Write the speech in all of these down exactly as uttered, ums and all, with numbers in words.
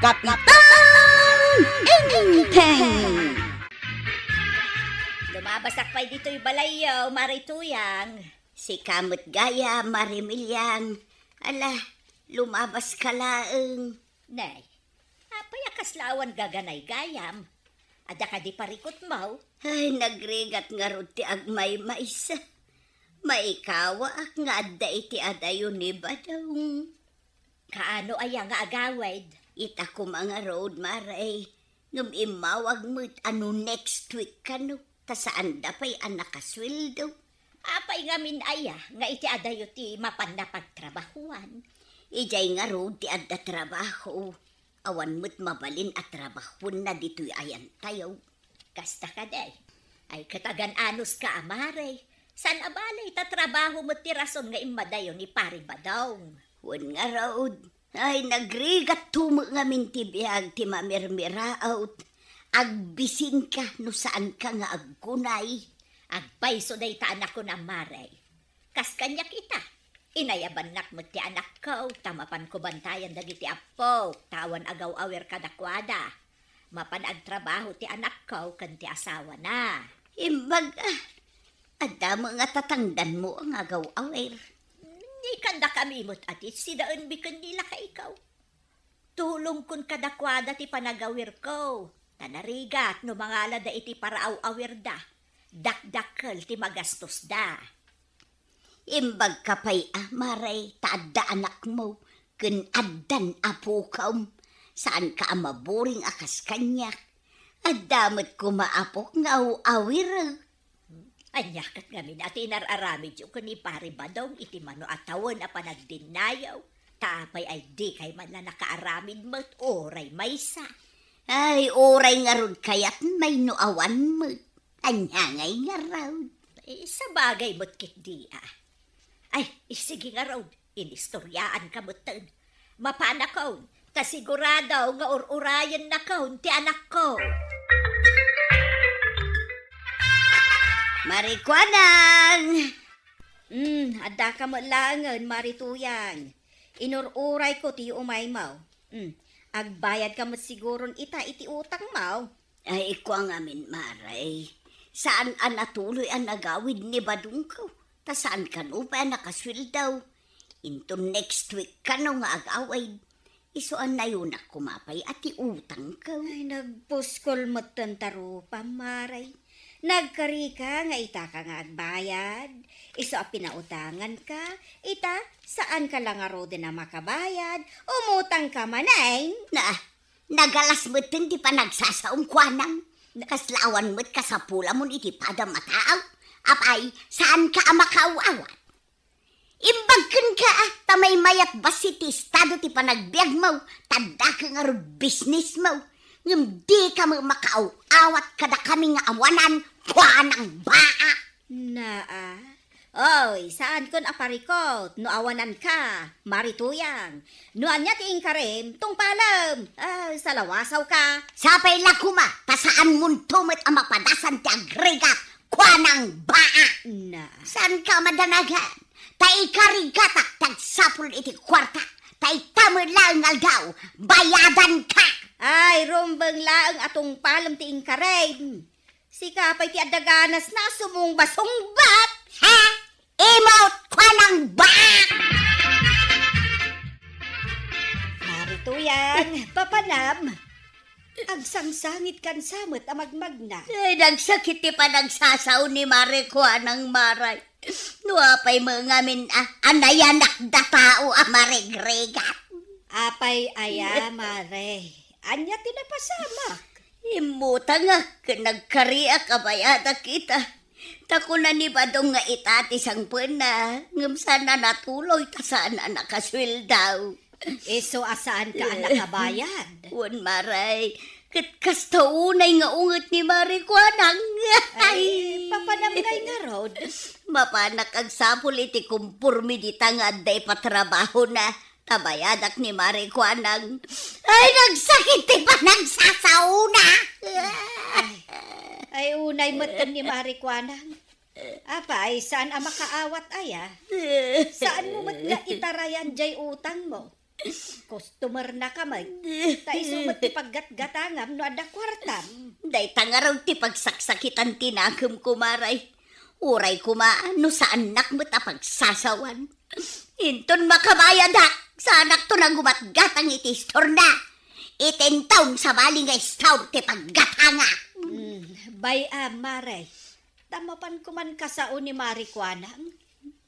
Kapitan Enteng! Lumabasak pay ditoy balayyo, Mare Tuyang. Sika met gayam, Mare Miliang. Ala, lumabaska laeng. Nay, apay a kasla awan gaganay gayam? Adda kadi parikutmo? Ay, nagrigat ngarud ti agmaymaysa. Maikawaak nga adda iti adayo ni Badong. Kaano aya nga agawid? Ita koma ngarud, Mare, ngem immawag met a no next week kano, ta saanda pay a nakasueldo. Apay ngamin aya nga iti adayo ti mapanna pagtrabahuan? Idiay ngarud ti adda trabaho. Awan met mabalin a trabahuenna ditoy ayantayo. Kasta kadi. Ay, ket agan-anuska a, Mare. Saan a bale ta trabaho met ti rason nga immadayo ni Pare Badong. Wen ngarud, ay, nagrigatto met ngamin ti biag ti mamirmiraot. Agbisinka no saanka nga agkunay. Agpayso dayta a nakuna, Mare. Kas kaniak ita, inayabannak met ti anakko, ta mapanko bantayan dagiti appok, ta awan agaw-awir kadakuada. Mapan agtrabaho ti anakko ken ti asawana. Imbag, ah, adda met nga tatangdanmo nga agaw-awir. Ni kandakami met a ti sidaenmi ken ni lakaiko. Tulongkon kadakuada ti panagawirko, ta narigat no mangalada iti paraaw-awirda, dakdakkel ti magastosda. Imbagka pay a, Mare, ta adda anakmo, ken addan apokom. Saanka a maburing a kas kaniak. Adda met koma apok nga aw-awir. Ania ket ngamin a ti inar-aramidyo ken ni Pare Badong iti mano a tawen a panagdinnayo? Ta apay ay dikay man la nakaaramid met uray maysa? Ay, uray ngarud kayat may no awan met. Ania ngay ngarud? Eh, sabagay met ketdi a. Ay, isigi ngarud, inistoryaanka metten. Mapanakon, ta sigurado nga ur-urayennakon ti anakko. Mare Kuanang! Hmm, addaka met laengen, Mare Tuyang. Inur-urayko ti umaymo. Hmm, agbayadka met siguron ita iti utangmo. Ay, kua ngamin, Mare. Saan a natuloy a nagawid ni Badongko. Ta saan kano pay a nakasueldo. Inton next week kano nga agawid. Isu a nayunak koma pay a ti utangko. Ay, nagpuskol metten ta rupam, Mare. Nagkarika nga itaka nga agbayad. Isu a pinautanganka, ita, saanka la ngaruden a makabayad. Umutangka manen. Na, nagalas metten ti panagsasaom, Kuanang. Kasla awan met kasapulamon iti padam a tao. Apay, saanka a makaaw-awat? Imbag kenka a, ta maymayat bassit ti estado ti panagbiagmo, ta dakkel ngarud bisnismo. Ngem dika met makaaw-awat kadakami nga awanan, Kuanang baa. Naa. Oy, saankon a parikut no awananka, Mare Tuyang. No ania ti inkarim, tungpalem. Ay, salawasawka. Sapay la koma, ta saanmonto met a mapadasan ti agrigat, Kuanang baa. Na. Saanka a madanagan? Ta ikarigatak ti agsapul iti kuarta. Ta ita met laeng nga aldaw, bayadanka. Ay, rumbeng laeng a tungpalem ti inkarim. Sika pay ti adda ganasna a sumungbasungbat. Ha? Imut, Kuanang baa. Mare Tuyang, papanam. Agsangsangitkan sa met a magmagna. Ay, nagsakit ti panagsasao ni Mare Kuanang, Mare. No apay met ngamin a, a nayanak da tao a marigrigat. Apay aya, Mare? Ania ti napasamak? Immutangak ken nagkariak a bayadak ita. Ta kuna ni Badong nga ita ti sangpenna, ngem saan a natuloy ta saan a nakasueldo. Isu a saanka a nakabayad? Wen, Mare, ket kasta unay nga unget ni Mare Kuanang. Ay, papanam ngay ngarud? Mapanak agsapul iti komporme dita nga adda ipatrabahona. Ta bayadak ni Mare Kuanang. Ay, nagsakit ti panagsasaona. Ay, ay, unay met ni Mare Kuanang. Apay, saan a makaawat aya? Saanmo met nga itarayan jay utangmo? Customer na ka met. Ta isu met ti paggatgatangam no adda kuartam. Dayta ngarud ti pagsaksakitan ti nakemko, Mare. Uray koma no saannak met a pagsasawan. Inton makabayadak, saanakto nga gumatgatang iti istorna. Iti intaw sabali nga istor ti paggatanga. Hmm, bay-am, Mare. Ta mapanko man kasao ni Mare Kuanang.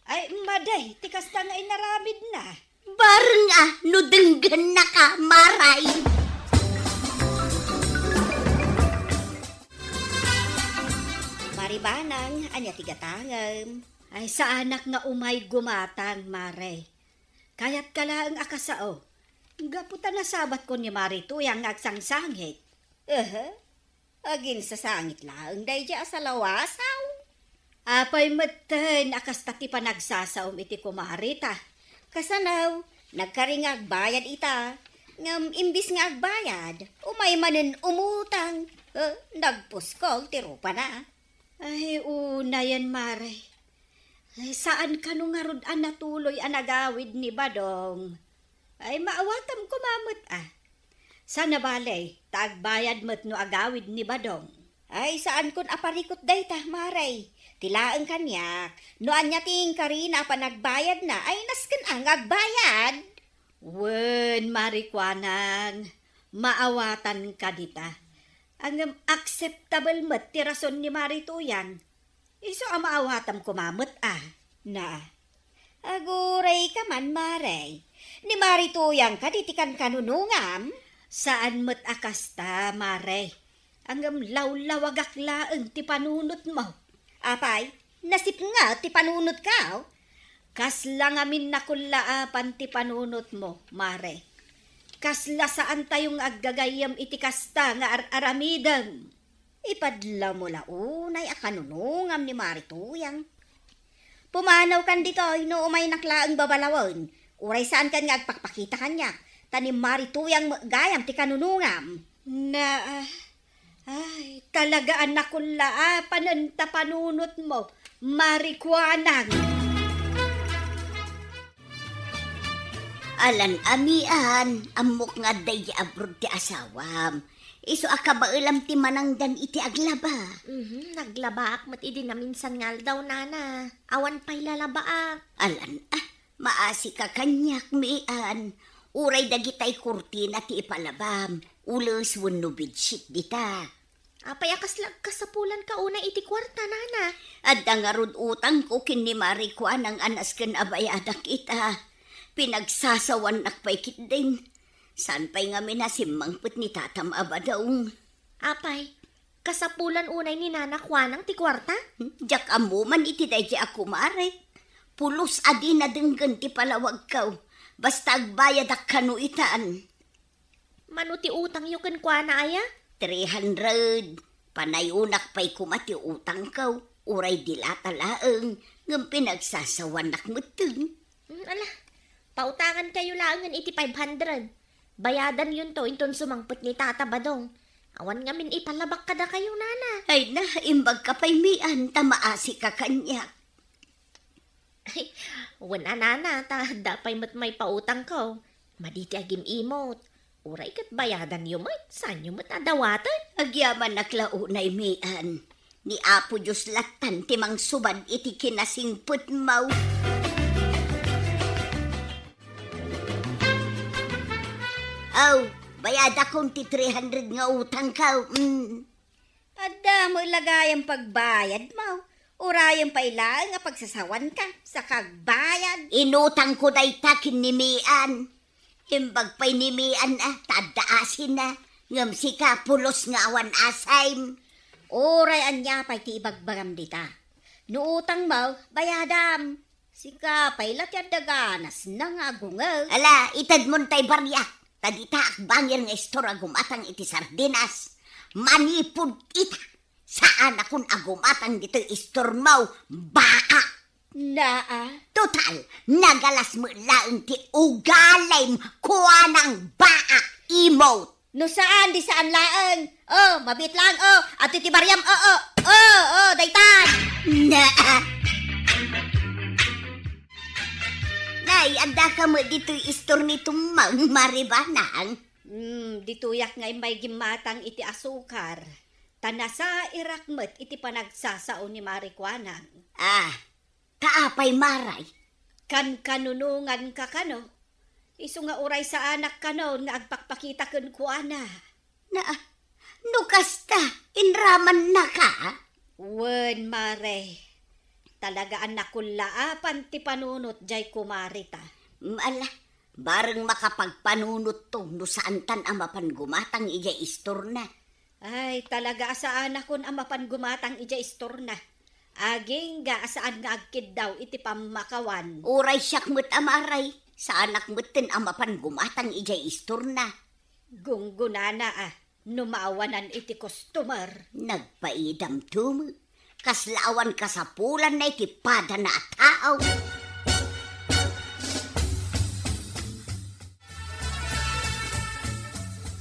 Ay, madi, ti kasta nga inaramidna. Bareng a no denggennaka, Mare. Mare Banang, ania ti gatangem? Ay, saanak nga umay gumatang, Mare. Kayatka laeng a kasao. Gapu ta nasabatkon ni Mare Tuyang nga agsangsangit. Aha. Aginsasangit laeng daydiay a salawasaw. Apay metten a kasta ti panagsasaom iti kumareta? Kasano, nagkari nga agbayad ita. Ngem imbis nga agbayad, umay manen umutang. Eh, nagpuskol ti rupana. Ay, unayen, Mare. Ay, saan kano ngarud a natuloy a nagawid ni Badong? Ay, maawatam koma met, a. Saan a bale, ta agbayad met no agawid ni Badong. Ay, saankon a parikut dayta, Mare. Ti laeng kaniak, no ania ti inkarina a panagbayadna, ay nasken a nga agbayad. Wen, Mare Kuanang, maawatanka dita. Ngem acceptable met ti rason ni Mare Tuyang. Isu a maawatam koma met, a. Na, agurayka man, Mare. Ni Mare Tuyang kadi ti kankanunungam? Saan met a kasta, Mare. Ngem lawlawagak laeng ti panunotmo. Apay, nasipnget ti panunotko? Kasla ngamin nakullaapan ti panunotmo, Mare. Kasla saantayo nga aggagayyem iti kasta nga ar-aramidem. Ipadlawmo la unay a kanunungam ni Mare Tuyang. Pumanawkan ditoy no umaynak laeng babalawen, uray saankan nga agpakpakita kaniak, ta ni Mare Tuyang met gayam ti kanunungam. Na, ay, talaga a nakullaapanen ta panunotmo, Mare Kuanang. Alan a Mian, ammok nga adda idiay abroad ti asawam. Isu a kabaelam ti manangdan iti aglaba. Mhm, naglabaak met idi naminsan nga aldaw, nana. Awan pay lalabaak. Alan a, maasika kaniak, Mian. Uray dagitay kurtina ti ipalabam, ules wenno bedsheet dita. Apay a kasla agkasapulanka unay iti kuarta, nana? Adda ngarud utangko ken ni Mare Kuanang a nasken a bayadak ita. Pinagsasawannak pay ketdin. Saan pay ngamin a simmangpet ni tatam a Badong. Apay, kasapulan unay ni Nana Kuanang ti kuarta? Hmm? Diak ammo man iti daydiay a kumare. Pulos a dina denggen ti palawagko. Basta agbayadak kano itan. Mano ti utangyo kenkuana, aya? Three hundred. Panayonak pay koma ti utangko, uray di lata laeng, ngem pinagsasawanak metten. Hmm, ala, pautangankayo laengen iti five hundred. Bayadanyonto inton sumangpet ni Tata Badong. Awan ngamin ipalabak kadakayo, nana. Ay na, imbagka pay, Mian, ta maasika kaniak. Wen a, nana, ta adda pay met maipautangko. Madi ti agim-imot. Uray ket bayadanyo met, saanyo met a dawaten. Agyamanak la unay, Mian. Ni Apo Dios lattan ti mangsubad iti kinasingpetmo. Aw, bayadakon ti three hundred nga utangko. Mm. Adda met la gayam pagbayadmo. Urayem pay laeng a pagsasawanka, saka agbayad. Inutangko dayta ken ni Mian. Imbag pay ni Mian a, ta adda asinna. Ngem sika, pulos nga awan asim. Uray ania pay ti ibagbagam dita. No utangmo, bayadam. Sika pay la ti adda ganasna nga agungeg. Ala, itedmon tay bariak, ta dita akbangir nga istor a gumatang iti sardinas. Manipud ita, saanakon a gumatang ditoy istormo, baak. Naa. Total, nagalas met laeng ti ugalim, kuanang baak, imot. No saan, di saan laeng. Oh, mabiit laeng, oh. Adtoy ti bariam, oh, oh. Oh, oh, daytan. Na. Na, Ay, adda ka met ditoy istor ni Tumang, Mari Banang? Hmm, ditoyak nga immay gimmatang iti asukar. Ta nasairak met iti panagsasao ni Mari Kuanang. Ah, ta apay, Maray? Kankanunongan ka kano? Isu nga uray saanak kanon nga agpakpakita kenkuana. Na, no kasta, inramanna ka? Wen, Mare. Talaga a nakullaapan ti panunot jay kumarita. Ala, bareng makapagpanunotto no saantan a mapan gumatang idiay istorna. Ay, talaga a saanakon a mapan gumatang idiay istorna. Agingga a saan nga agkiddaw iti pammakawan. Uray siak met a Maray, saanak metten a mapan gumatang idiay istorna. Gunggonana a, no maawanan iti customer. Nagpaidam tumo. Kasla awan kasapulanna iti padana a tao.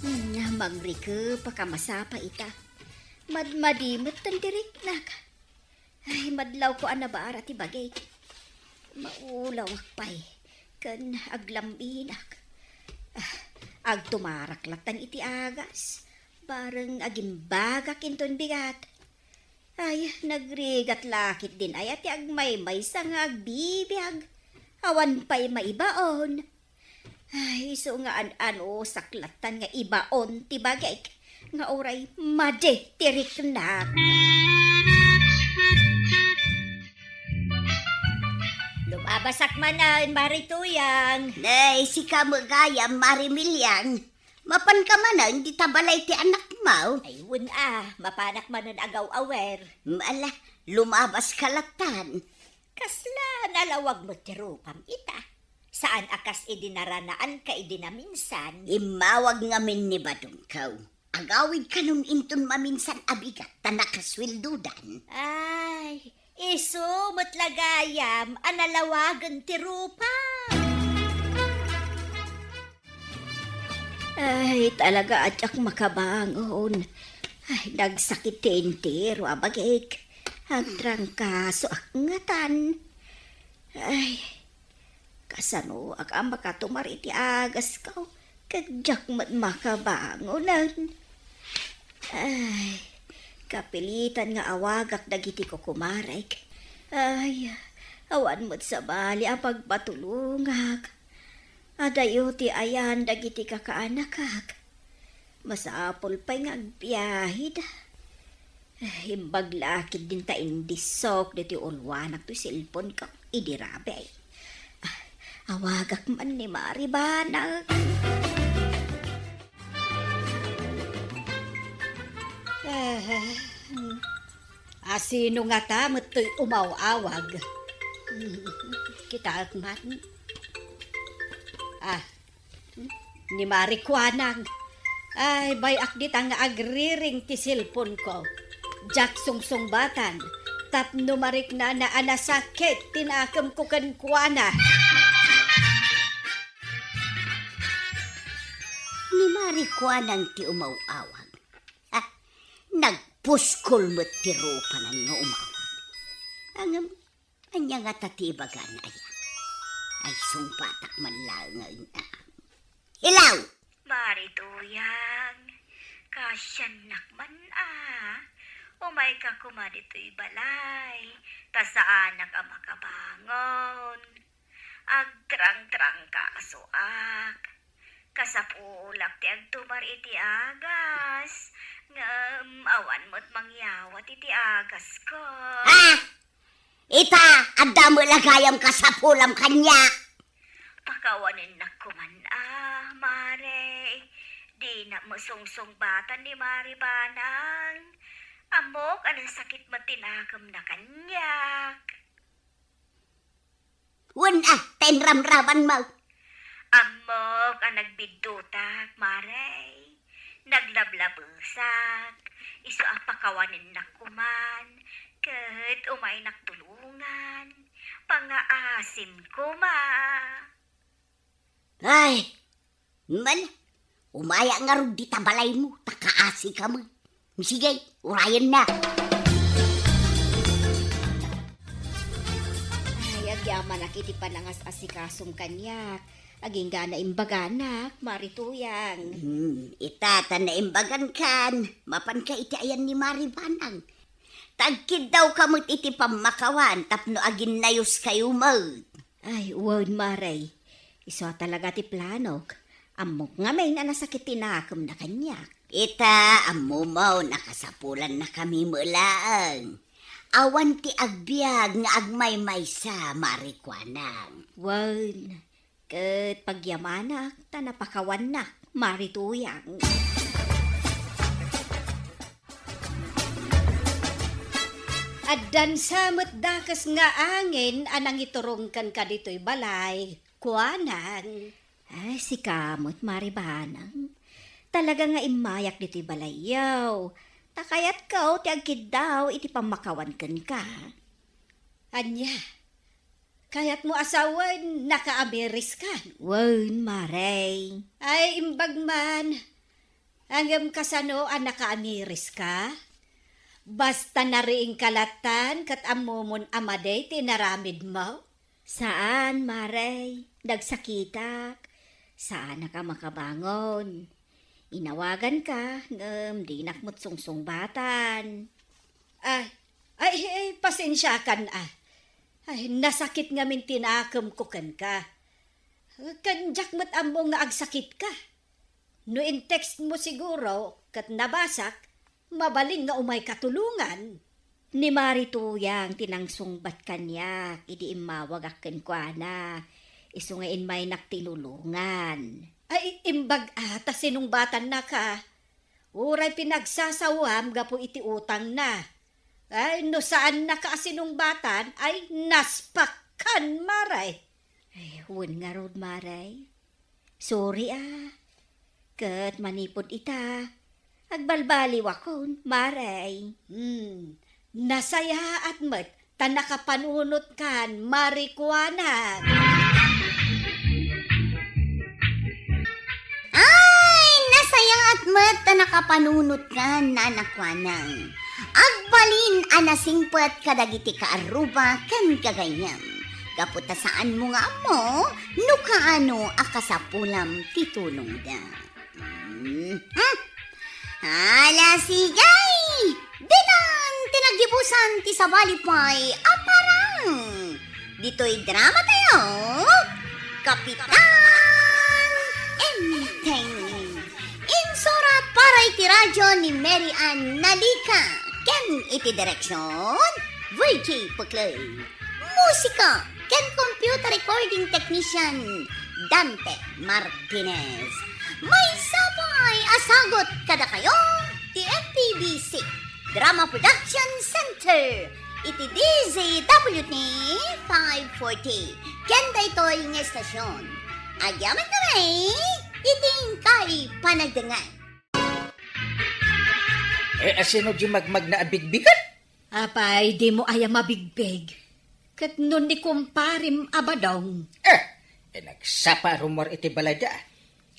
Hmm, mangrikep a kamasapa ita. Madmadi met ti riknak. Ay, madlawko a nabara ti bagik. Maulawak pay, ken aglambinak. Ah, agtumarak lattan iti agas. Bareng agimbagak inton bigat. Ay, nagrigat la ketdin aya ti agmaymaysa nga agbibiag. Awan pay maibaon. Ay, isu nga an-anusak lattan nga ibaon ti bagik, nga uray madi ti riknak. Lumabasak manen, Mari Tuyang. Nay, sika met gayam, Mari Miliang. Mapanka manen dita balay ti anakmo? Ay, wen a, mapanak manen agaw-awer. Ala, lumabaska lattan. Kasla nalawag met ti rupam ita. Saan a kas idi naranaanka idi naminsan. Immawag ngamin ni badongko. Agawid kanon inton maminsan a bigat ta nakasueldodan. Ay, isu met la gayam a nalawagen ti rupam. Ay, talaga a diak makabangon. Ay, nagsakit ti entero a bagik. Agtrangkasoak ngatan. Ay, kasanoak a makatumar iti agasko, ket diak met makabangonen. Ay, kapilitan nga awagak dagiti kukumarek. Ay, awan met sabali a pagpatulongak. Adayo ti ayan dagiti kakaanakak. Masapul pay nga agbiahida. Imbag la ketdin ta indisok ditoy ulwanak toy cellphone ko idi rabii. Ah, awagak man ni Mari Banang. Ah, asino ngata met toy umaw-awag? Kitaek man. Ah, ni Mari Kuanang. Ay, bay-ak dita nga agriring ti cellphone ko. Diak sungsungbatan, tapno mariknana a nasakit ti nakemko kenkuana. Ni Mari Kuanang ti umaw-awag. Ah, nagpuskol met ti rupanan nga umawag. Ngem, ania ngata ti ibagana aya? Ay, sungbatak man laengen. Hello! Mari Tuyang, kaasiannak man a. Umayka koma ditoy balay, ta saanak a makabangon. Agtrangtrangkasoak. Kasapulak ti agtumar iti agas, ngem awan met mangyawat iti agasko. Ah! Ita, adda met la gayam kasapulam kaniak. Pakawanennak koman a, Mare. Dinak met sungsungbatan ni Mari Banang. Ammok a nasakit met ti nakemna kaniak. Wen a, ta inramramanmo. Ammok a nagbiddutak, Mare. Naglablabesak. Isu a pakawanennak koman, ket umaynak tulongan. Pangaasim koma. Ay, Mala, umaya ngarud dita balaymo, ta kaasi ka met. Sige, urayenna. Ay, agyamanak. Anak iti panangas-asikasom kaniak. Agingga naimbaganak, Mari Tuyang. Hmm, ita ta naimbagankan, mapanka iti ayan ni Mari Banang. Tagkiddawka met iti pammakawan tapno aginnayoskayo met. Ay, wen, Mare. Isu a talaga ti planok. Ammok ngamin a nasakit ti nakemna kaniak. Ita, ammom a kasapulannakami met laeng. Awan ti agbiag nga agmaymaysa, Mari Kuanang. Wen, ket pagyamanak ta napakawannak, Mari Tuyang. Addan sa met dakes nga angin a nangiturong kenka ditoy balay, Kuanang. Ay, sika met, Mari Banang. Talaga nga immayak ditoy balayyo. Ta kayatko ti agkiddaw iti pammakawan kenka. Ania? Kayatmo a sawen, nakaamiriskan? Wen, Mare. Ay, imbag man. Ngem kasano a nakaamiriska? Basta nariingka lattan ket ammomon a madi ti inaramidmo? Saan, Mare. Nagsakitak. Saanak a makabangon. Inawaganka, ngem dinak met sungsungbatan. Ay, ay, ay, pasensiakan a. Ay, nasakit ngamin ti nakemko kenka. Ken diak met ammo nga agsakitka. No in-text mo siguro ket nabasak, mabalin nga umayka tulongan. Ni Mari Tuyang ti nangsungbat kaniak idi immawagak kenkuana. Isu nga immaynak tinulongan. Ay, imbag a ta sinungbatannaka. Uray pinagsasawam gapu iti utangna. Ay, no saannaka a sinungbatan, ay naspakkan, Mare. Ay, wen ngarud, Mare. Sorry a. Ket manipud ita, agbalbaliwakon, Mare. Hmm, nasayaat met ta nakapanunotkan, Mari Kuanang. Ay, nasayaat met ta nakapanunotkan, Nana Kuanang. Agbalin a nasingpet kadagiti kaarruba ken gagayyem, gapu ta saanmo nga ammo no kaano a kasapulam ti tulongda. Mhm. Ala, sige! Ditan ti naggibusan ti sabali pay a parang. Ditoy drama tayo, Kapitan Enteng. Insurat para iti radyo ni Mary Ann Nalica ken iti direksyon, Virgie Puclay. Musika ken computer recording technician, Dante Martinez. Maysa pay a sagut kadakayo ti M P B C Drama Production Center iti D Z W T five forty ken daytoy nga estasyon. Agyamankami iti inkay panagdengngeg. Eh, asino di magmagna a bigbigan? Apay, dimo aya mabigbig? Ket no ni kumparem a Badong? Eh, eh, nagsapa a rummuar iti balayda.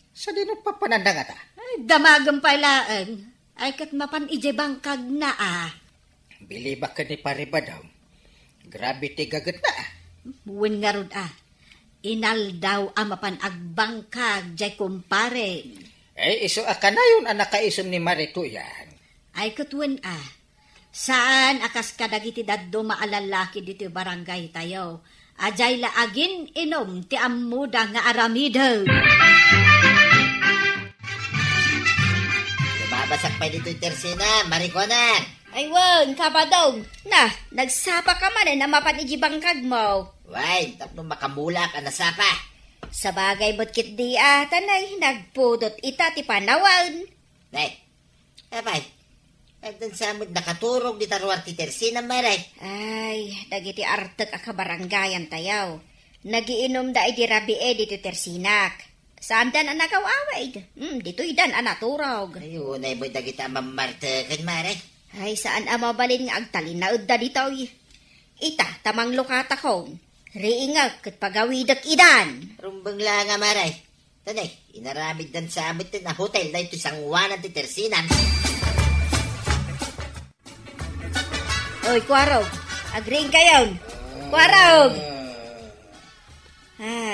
Sadino papananda ngata? Ay, damagem pay laeng. Ay, ket mapan idiay bangkagna a. Bilibak ken ni Pare Badong. Grabe ti gagetna a. Wen ngarud a. Inaldaw a mapan agbangkag diay kumparem. Ay, isu a kanayon a nakaisem ni Mari Tuyang. Ay, ket wen a. Saan a kas kadagiti dadduma a lallaki ditoy barangay tayo. Adiay la agin-inom ti ammoda nga aramiden. Lumabasak pay ditoy tersina, Mari Kuanang. Ay wen, Kabadong. Na, nagsapa ka manen a mapan iti bangkagmo. Wen, tapno makamulak a nasapa. Sabagay met ketdi a, ta nay, nagpudot ita ti panawen. Nay, apay, addan sa met nakaturog dita ruar ti tersina, Mare. Ay, dagiti artek a kabarangayan tayo. Nagiinumda idi rabii ditoy tersinak. Saandan a nagaw-awid. Hmm, ditoydan a naturog. Ay, unay met dagiti a mammarteken, Mare. Ay, saan a mabalin nga agtalinaedda ditoy. Ita, ta manglukatakon. Riingek ket pagawidek idan. Rumbeng la nga, Mare. Tanay, inaramiddan sa amet a hotel daytoy sanguanan ti tersinan. Oy, Kuarog, agriing kayon. Kuarog!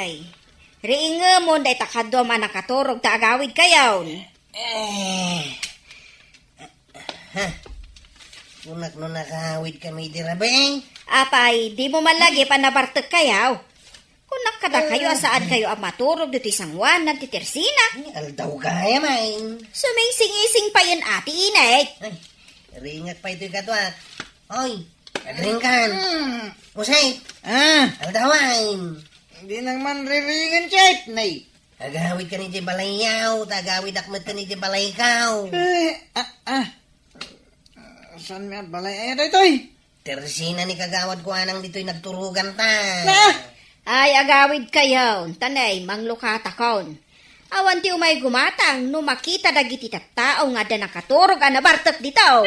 Ay, riingemon dayta kaduam a nakaturog ta agawidkayon. Eh. Ha? Kunak no nakawid kami di rabii. Apay, dimo man lagi panabartekkayo. Kunak kadakayo a saankayo a maturog ditoy sanguanan ti tersina. Ay, aldaw gayam ay. Sumingsing-ising payen ati init. Ay, ringak pay toy kaduak. Oy, adringkan. Mm. Usay. Ah. Aldaw ay. Di nang man riringen, Chef, nay. Agawidkan iti balayyo, ta agawidak met ken iti balayko. Eh, ah, ah. Saan mi a balay? Ay, daytoy. Tersina ni kagawad ko anang ditoy nagturoganta. Na! Ay, agawidkayon, ta nay, manglukatakon. Awan ti umay gumatang no makita dagiti tattao nga adda nakaturog a nabartek ditoy.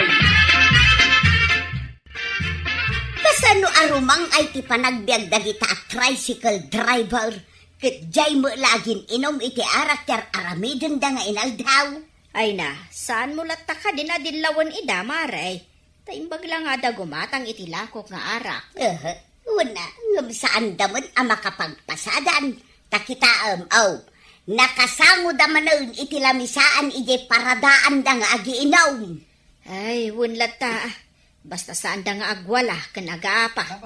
Kasano a rumang-ay ti panagbiag dagita a tricycle driver, ket diay met la agin-inum iti arak ti ar-aramidenda nga inaldaw? Ay na, saanmo latta kadin a dillawen ida, Mare? Ta imbag la nga adda gumatang iti lakok nga arak. Ehe, wen a, ngem saanda met a makapagpasadan. Ta kitaem, aw, nakasangoda manen iti lamisaan idiay paradaanda nga agiinum. Ay, wen latta, ah. Basta saanda nga agwala ken agaapa.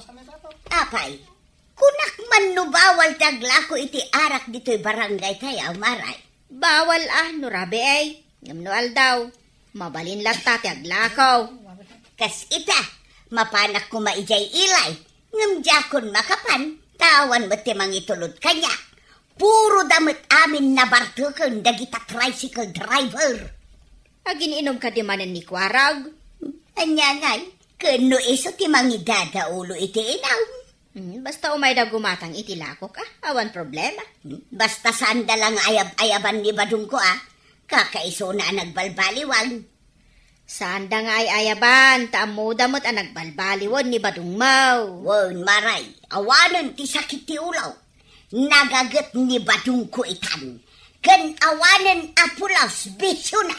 Apay, kunak man no bawal ti aglako iti arak ditoy barangaytayo, Mare? Bawal a no rabii, ngem no aldaw, mabalin latta ti aglako. Kas ita, mapanak koma idiay ilay, ngem diakon makapan, ta awan met ti mangitulod kaniak. Puroda met amin nabarteken dagita tricycle driver. Agin-inum kadi manen ni Kuarag? Ania ngay, ken no isu ti mangidadaulo iti inum? Hmm, basta umayda gumatang iti lakok, ah, awan problema. Hmm, basta saanda la nga ayab-ayaban ni badongko, ah. Kakaisuna a nagbalbaliwan. Saanda nga ay-ayaban, ta ammoda met a nagbalbaliwen ni badongmo. Wen, Mare, awanen ti sakit ti ulo. Nagaget ni badongko itan. Ken awanen a pulos, bisiona.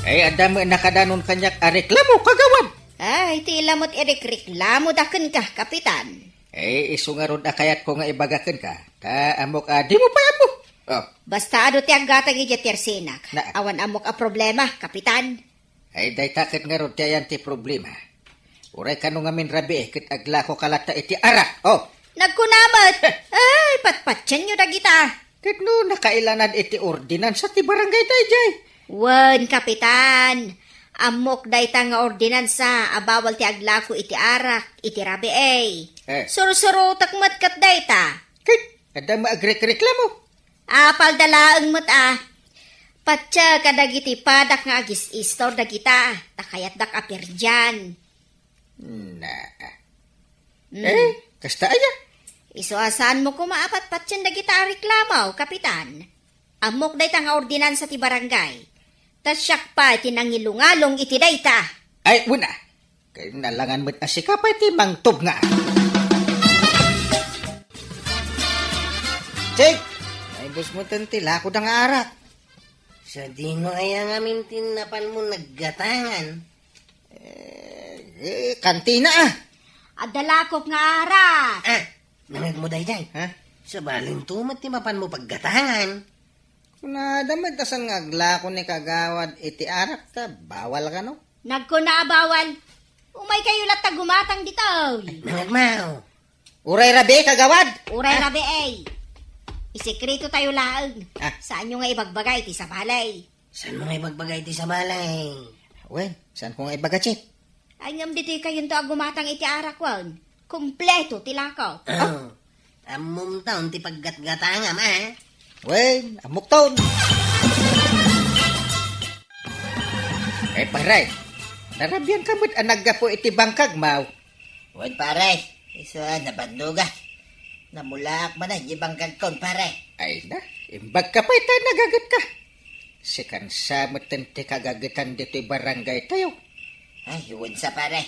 Ay, adda met nakadanon kaniak a reklamo, kagawad. Ay, ti ila met irikreklamoda kenka, Kapitan. Ay, isu ngarud a kayatko nga ibaga kenka. Ta ammok a dimo pay ammo. Oh. Basta adu ti aggatang idiay tersinak. Na- Awan ammok a problema, Kapitan. Ay, dayta ket ngarud ti ayan ti problema. Uray kano ngamin rabii ket aglakoka latta iti arak. Oh. Nagkuna met. Ay, patpatienyo dagita. Ket no nakailanad iti ordinansa ti barangay daydiay? Wen, Kapitan. Ammok dayta nga ordinansa a bawal ti aglako iti arak, iti rabii. Eh. Sursurotek met ket dayta. Ket adda maagrekreklamo? Apalda laeng met a. Patse kadagiti padak nga agis-istor dagita, ta kayatdak a perdian. Na. Mm. Eh, kasta aya? Isu a saanmo koma a patpatien dagita a reklamo, Kapitan. Ammok dayta nga ordinansa ti barangay. Ta siak pay ti nangilungalong iti dayta. Ay, wen a. Kay nalangan met a sika pay ti mangtubnga. Chik! Naibus mo ten ti lakoda nga arak. Sadino aya ngamin ti napanmo naggatangan? Eh, eh, kantina, ah. Adda lakok nga arak. Ah, nangegmo daydiay? Ha? Sabalinto met ti mapanmo paggatangan. Kunada met a saan nga aglako ni kagawad iti arak ta bawal kano? Nagkuna a bawal. Umaykayo latta gumatang ditoy. Nangegmo. Uray rabii, kagawad. Uray rabii. Isekretotayo laeng. Ah. Saanyo nga ibagbaga iti sabali. Saanmo nga ibagbaga iti sabali? Wen, saanko nga ibaga, Chik? Ay, ngem ditoykayonto a gumatang iti arak wen. Kompleto ti lakok. Ah. Ammom taon ti paggatgatangam, ah. Wen, ammok taon. Eh, pare, narabian ka met a naggapu iti bangkag, maw? Wen, pare, isu a nabannogak. Namulaak manen di bangkagkon, pare. Ay na, imbag ka pay ta nagaget ka. Sikan sa met ti kagagetan ditoy barangay tayo. Ay, wen sa, pare.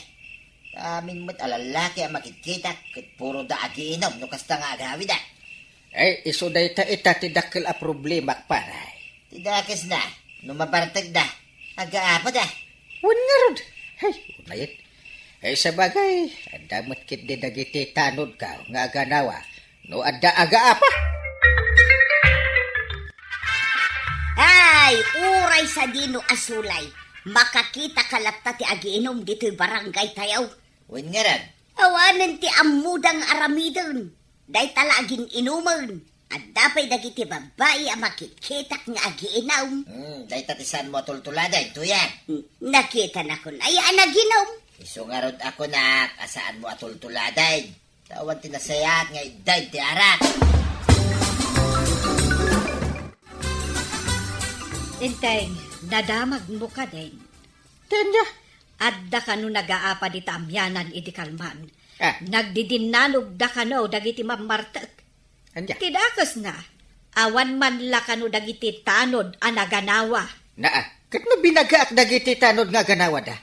Amin met a lallaki a makitkitak ket puro da agiinom no kasta nga agawida. Ay, isu dayta ita ti dakkel a problemak, pare. Ti dakes na, no mabartek da, agaapo da. Wen ngarud. Ay, unayet. Eh, sabagay, adda met ketdi dagiti tanodko nga aganawa no adda agaapa. Ay, uray sadino a sulay, makakitaka latta ti agiinum ditoy barangay tayo. Wen ngarud, awanen ti ammoda nga aramiden. Dayta la agin-inumen. Adda pay dagiti babbai a makitkitak nga agiinum. Hmm, dayta ti saanmo a tultuladen, Tuyang. Hmm, nakitanakon aya a naginum. Isu ngarud a kunak a saanmo a tultuladen. Ta awan ti nasayaat nga iddaen ti arak. Enteng, nadamagmo kadin. Ania? Adda kano nagaapa dita amianan idi kalman. Ah. Nagdidinanogda kano dagiti mammartek. Ania? Ti dakesna, awan man la kano dagiti tanod a naganawa. Naa, ket no binagaak dagiti tanod nga aganawada?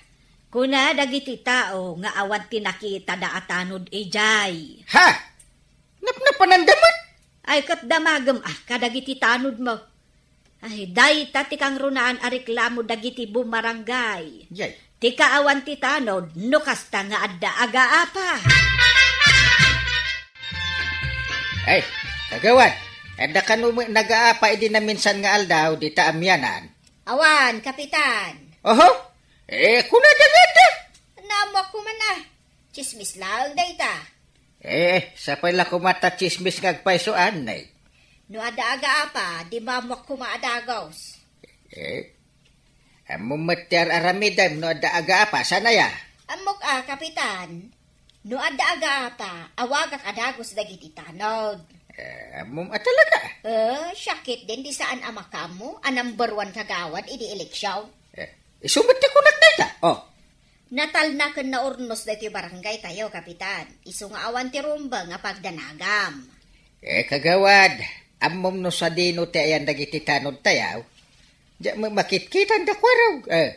Kuna dagiti tao nga awan ti nakitada a tanod idiay. Ha? Napnapananda met? Ay, ket damagem a kadagiti tanodmo. Ay, dayta ti kangrunaan a reklamo dagiti bumarangay. Jay. Ti kaawan ti tanod, no kasta nga adda agaapa. Ay, kagawad, adda kano met nagaapa idi naminsan nga aldaw dita amianan? Awan, Kapitan. Oho? Eh, kunada nga adda. Naammoak koma a. Tsismis laeng dayta. Eh, sapay la koma ta tsismis nga agpayso, anay. No adda agaapa, di maammoak koma a dagus. Eh, ammom met ti ar-aramidem no adda agaapa, saan aya? Ammok a, Kapitan. No adda agaapa, awagak a dagus dagiti tanod. Eh, ammom a talaga? Eh, siak ketdin di saan a makaammo a number one kagawad idi eleksion. Eh, isu met ti kunak dayta. Oh. Natalna ken naurnos daytoy barangay tayo, Kapitan. Isu nga awan ti rumbeng a pagdanagam. Eh, kagawad, ammom no sadino ti ayan dagiti tanod tayo? Diak met makitkitanda kuarog. Eh.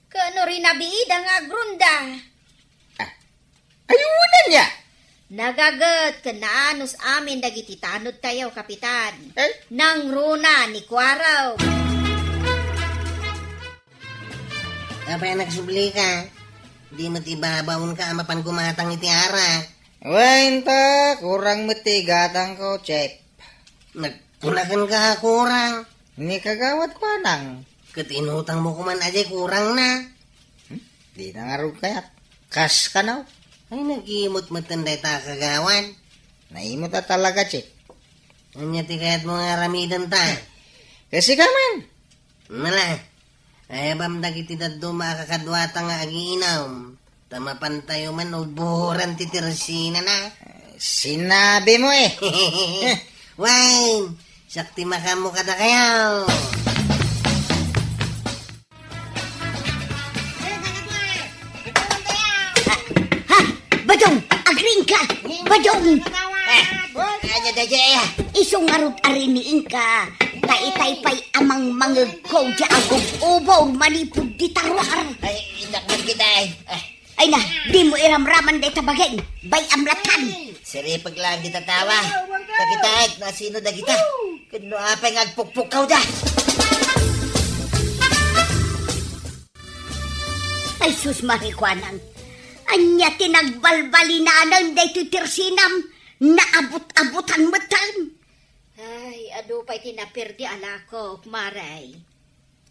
Ken no rinabiida nga agronda. Ah, ayunan niya. Nagaget ken naanus amin dagiti tanod tayo, Kapitan. Eh? Nangruna ni kuarog. Apay a nagsublika? Di met ibabaonka a mapan gumatang iti arak. Wen ta, kurang met ti igatangko, Chef. Nagkuna kenka a kurang? Ni kagawad Kuanang. Ket inutangmo koman a diay kurangna. Hmm? Dina ngarud kayat. Kas kano? Ay, nagimot metten dayta a kagawad. Naimot a talaga, Chef. Ania ti kayatmo nga aramidenta? Kasika man. Nala, ayabam dagiti dadduma a kakaduata nga agiinum, ta mapantayo man uburan ti tersinana. Sinabimo, eh. Wen, siak ti makaammo kadakayo. Ha? Badong! Agriingka! Badong! Ah, ania daydiay, ah? Isu ngarud a riniingka. Ta itay pay a mangmangegko diay a gub-ubor manipud dita ruar. Ay, inakbet kita, ay. Ah. Ay na, dimo iramraman dayta bagim. Bay-am lattan. Siripeg laeng dita tawa. Ta kitaek no asino dagita. Ken no apay nga agpukpukkawda. Ay, sus, Mari Kuanang. Ania ti nagbalbalinanan daytoy tersinam? Naabut-abutan metten. Ay, adu pay ti naperdi a lakok, Mari.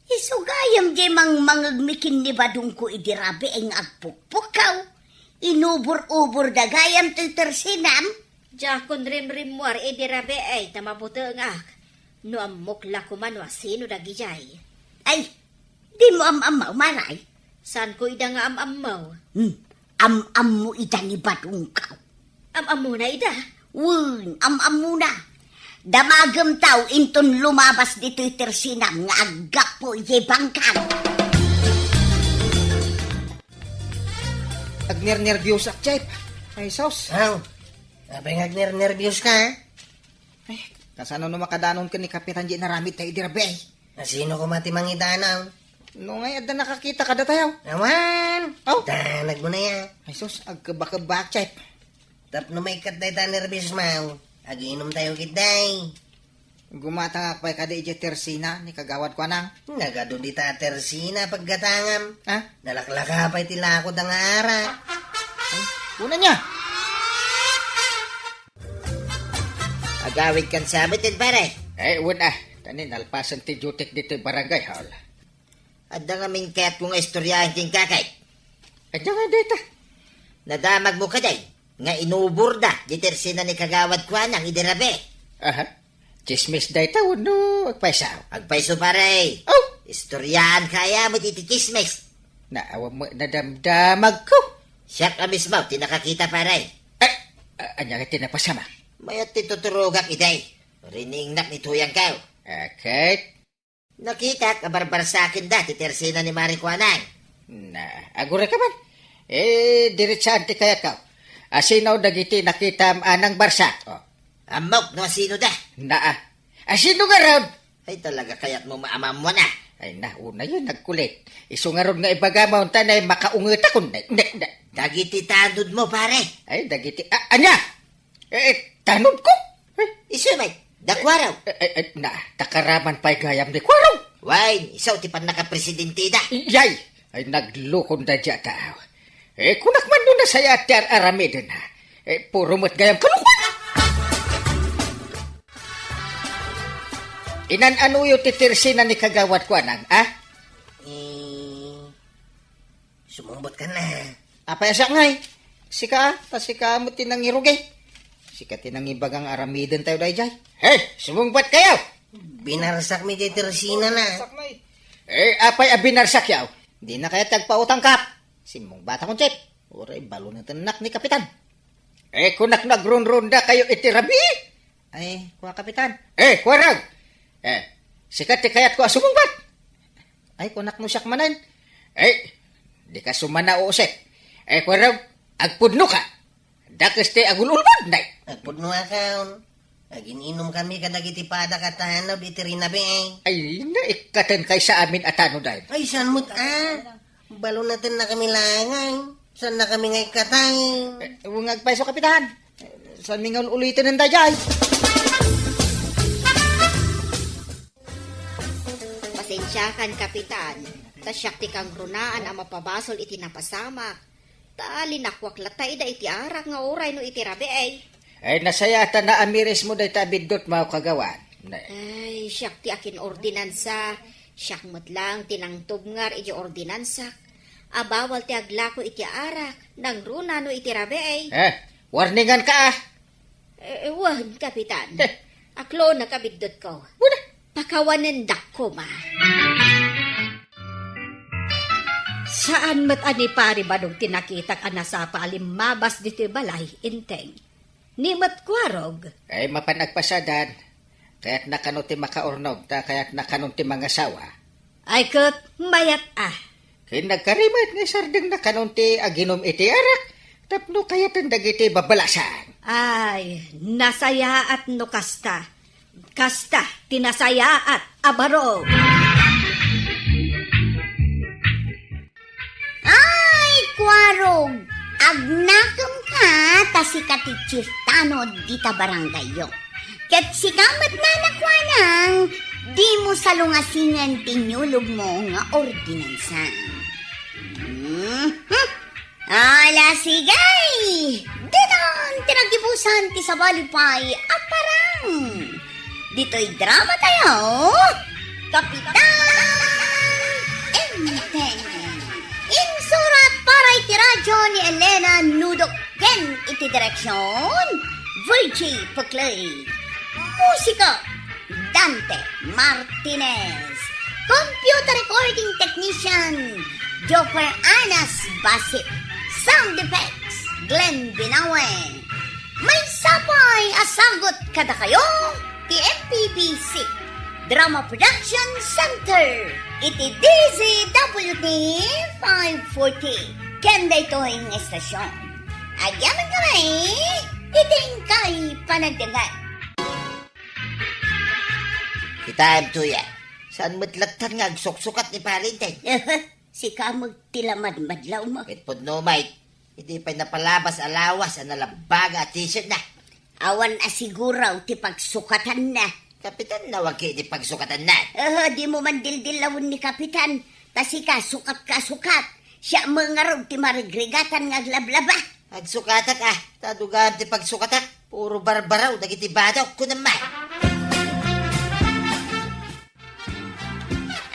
Isu gayam diay mangmangegmi ken ni Badongko idi rabii nga agpukpukkaw. Inubor-uborda gayam toy tersinam. Diakon rimrimmuar idi rabii ta mabutengak. No ammok la koma no asino dagidiay. Ay, dimo am-ammo, Mari? Saanko ida nga am-ammo? Hmm, am-ammo ida ni Badongko. Am-ammona ida? Wen, am-ammona. Damagem taw inton lumabas ditoy tersinam nga aggapu idiay bangkag. Agnernerbiosak, Chef. Ay, sus. Aw, apay nga agnernerbioska? Eh, kasano no makadanon ken ni Kapitan diay inaramid tayo idi rabii? Asino koma ti mangidanam? No ngay adda nakakita kadatayo. Awan! Aw! Danagmo na ya. Ay sus, agkebakebak, Chef. Tapno maikkat dayta a nerbios, maw. Agiinum tayo ketdi. Gumatangak pay kadi idiay tersina ni Kagawad Kuanang. Nagadu dita a tersina paggatangam. Ha? Nalaklaka pay ti lakoda nga arak. Una niya. Agawid kan sabit, pare. Eh, wen a. Tani, nalpasan ti duty-k ditoy barangay hall. Adda ngamin kayatko nga istoryaen kenka, kay. Adda nga dayta. Nadamagmo kadi nga inuborda di tersina ni Kagawad Kuanang idi rabii. Aha. Tsismis dayta wenno agpayso? Agpayso, pare. Oh! Istoryaanka aya met iti tsismis. Na, awan met nadamdamagko. Siak a mismo ti nakakita, pare. Ay, a-, ania ti napasamak? Mayat ti tuturogak idi. Riningnak ni Tuyangko. Aket? Nakitak a barbarsakenda ti tersina ni Mari Kuanang. Na, aguray ka man. Eh, diretsaan ti kayatko. Asino dagiti nakitam a nangbarsak? Oh. Ammok no asinoda. Na, ah. Asino ngarud? Ay, talaga kayatmo maamammuan, ah. Ay, na, unayen, nagkulit. Isu ngarud nga ibagam, unta na makaungetakon. Ne, ne, ne. Dagiti tanodmo, pare. Ay, dagiti, ah, ania? Eh, eh, tanodko? Eh, Isu met, da Kuarog. Eh, eh, eh, na, takaraman pay gayam ni Kuarog. Wen, isu ti pannakapresidenteda. Iyay! Ay, naglukonda diay a tao. Eh, kunak man no nasayaat ti ar-aramiden, ha? Eh, puro met gayam kalokoan. Inan-anoyo ti tersina ni Kagawad Kuanang, ah? Eh, Sumungbatka na. Apay a siak ngay? Sika, ta sika met ti nangirugi. Sika ti nangibaga nga aramidentayo daydiay. Hey, sumungbatkayo! Binarsakmi diay tersina na. Eh, apay a binarsakyo? Dina kayat ti agpautang, Kap. Simmungbatakon, Chief. Uray balunetennak ni Kapitan. Eh, kunak no agrunrundakayo iti rabii. Ay, kua, Kapitan. Eh, Kuarog! Eh, sika ti kayatko a sumungbat. Ay, kunak no siak manen. Eh, dika sumanausek. Eh, Kuarog, agpudnoka. Dakes ti agul-ulbod, nay. Agpudnoakon. Agin-inumkami kadagiti padak a tanod iti rinabii. Ay, naikkaten kay sa amin a tanoden. Ay, saan met a? Balunetennakami laeng. Saannakami nga ikkatan. Eh, wen nga agpayso, Kapitan. Saanmi nga ul-uliten daydiay. Pasensiakan, Kapitan, ta siak ti kangrunaan a mapabasol iti napasamak. Ta linakuak latta ida iti arak nga uray no iti rabii. Ay, nasayaat a naamirismo dayta a biddutmo, Kagawad. Ne. Ay, siak ti akin-ordinansa. Siak met laeng ti nangtubngar iti ordinansak a bawal ti aglako iti arak, nangruna no iti rabii. Eh, warninganka, ah. Eh, wen, Kapitan. Eh. Aklonak a biddutko. Wen a. Pakawanendak koma. Saan met a ni Pari Badong ti nakitak a nasapa a limmabas ditoy balay, Enteng. Ni met Kuarog. Ay, mapan agpasadan. Kayatna kano ti makaurnog, ta kayatna kanon ti mangasawa. Ay ket, mayat a. Ken nagkari met nga isardengna kanon ti aginum iti arak, tapno kayaten dagiti babalasan. Ay, nasayaat no kasta. Kasta ti nasayaat a baro. Ay, Kuarog, agnakemka ta sika ti chief tanod dita barangayyo. Ket sika met, Nana Kuanang, dimo salungasingen ti niulogmo nga ordinansa. Mhm. Ala, sige! Ditan ti naggibusan ti sabali pay a parang. Ditoy drama tayo, Kapitan Enteng. Insurat para iti radyo ni Elena Nudo ken iti direksyon, Virgie Peclay. Musika, Dante Martinez. Computer recording technician, Joffer Anas Basit. Sound effects, Glenn Binawe. Maysa pay a sagut kadakayo ti M P B C Drama Production Center iti D Z W T five forty. Ken daytoy nga estasyon, agyamankami iti inkay panagdengngeg. Kitaem, Tuya, saan met latta nga agsuksukat ni Pari Enteng? Sika met ti lamadmadlaw mo. Ket pudno met, idi pay napalabas a lawas a nalabaga a t-shirt na. Awan a siguro ti pagsukatanna. Kapitan, nawagki ti pagsukatanna. Aha, dimo man dildillawen ni Kapitan. Ta sika, sukatka a sukat. Siak met ngarud ti marigrigatan nga aglablaba. Agsukatak, ah. Ta dugaan ti pagsukatak. Puro barbaraw dagiti badok, kunam man.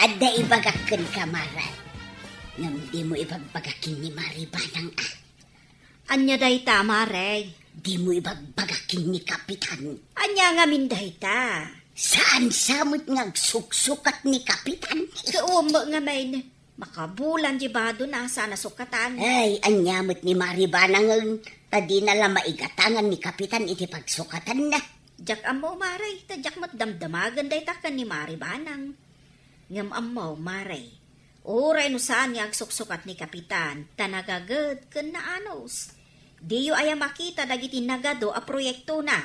Adda ibagak kenka, Mare. Ngem dimo ibagbaga ken ni Mari Banang, ah. Ania dayta, Mare? Dimo ibagbaga ken ni Kapitan. Ania ngamin dayta? Saan sa met nga agsuksukat ni Kapitan? Kaum ngamin. Makabulan di badona, saan a sukatan. Ay, ania met ni Mari Banang, ta dina la maigatangan ni Kapitan iti pagsukatanna. Diak ammo, Mare, ta diak met damdamagen dayta ken ni Mari Banang. Ngem ammo, Mare, uray no saan nga agsuksukat ni Kapitan, ta nagaged ken naanus. Diyo aya makita dagiti nagadu a proyektona?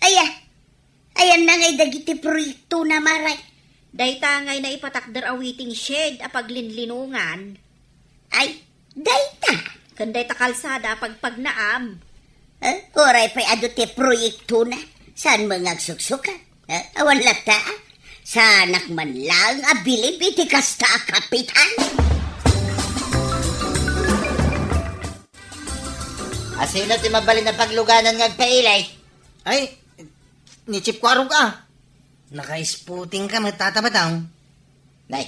Aya, ayanna ngay dagiti proyektona, Mare? Dayta ngay naipatakder a waiting shed a paglinlinongan. Ay, dayta. Ken dayta kalsada a pagpagnaam. Eh, uray pay adu ti proyektona, saan met nga agsuksukat? Eh, awan latta, ah. Saanak man laeng a bilib iti kasta a Kapitan. Asino ti mabalin a pagluganan nga agpailay? Ay, ni Chief Kuarog, ah. Naka-spooting ka met, Tata Badong. Nay,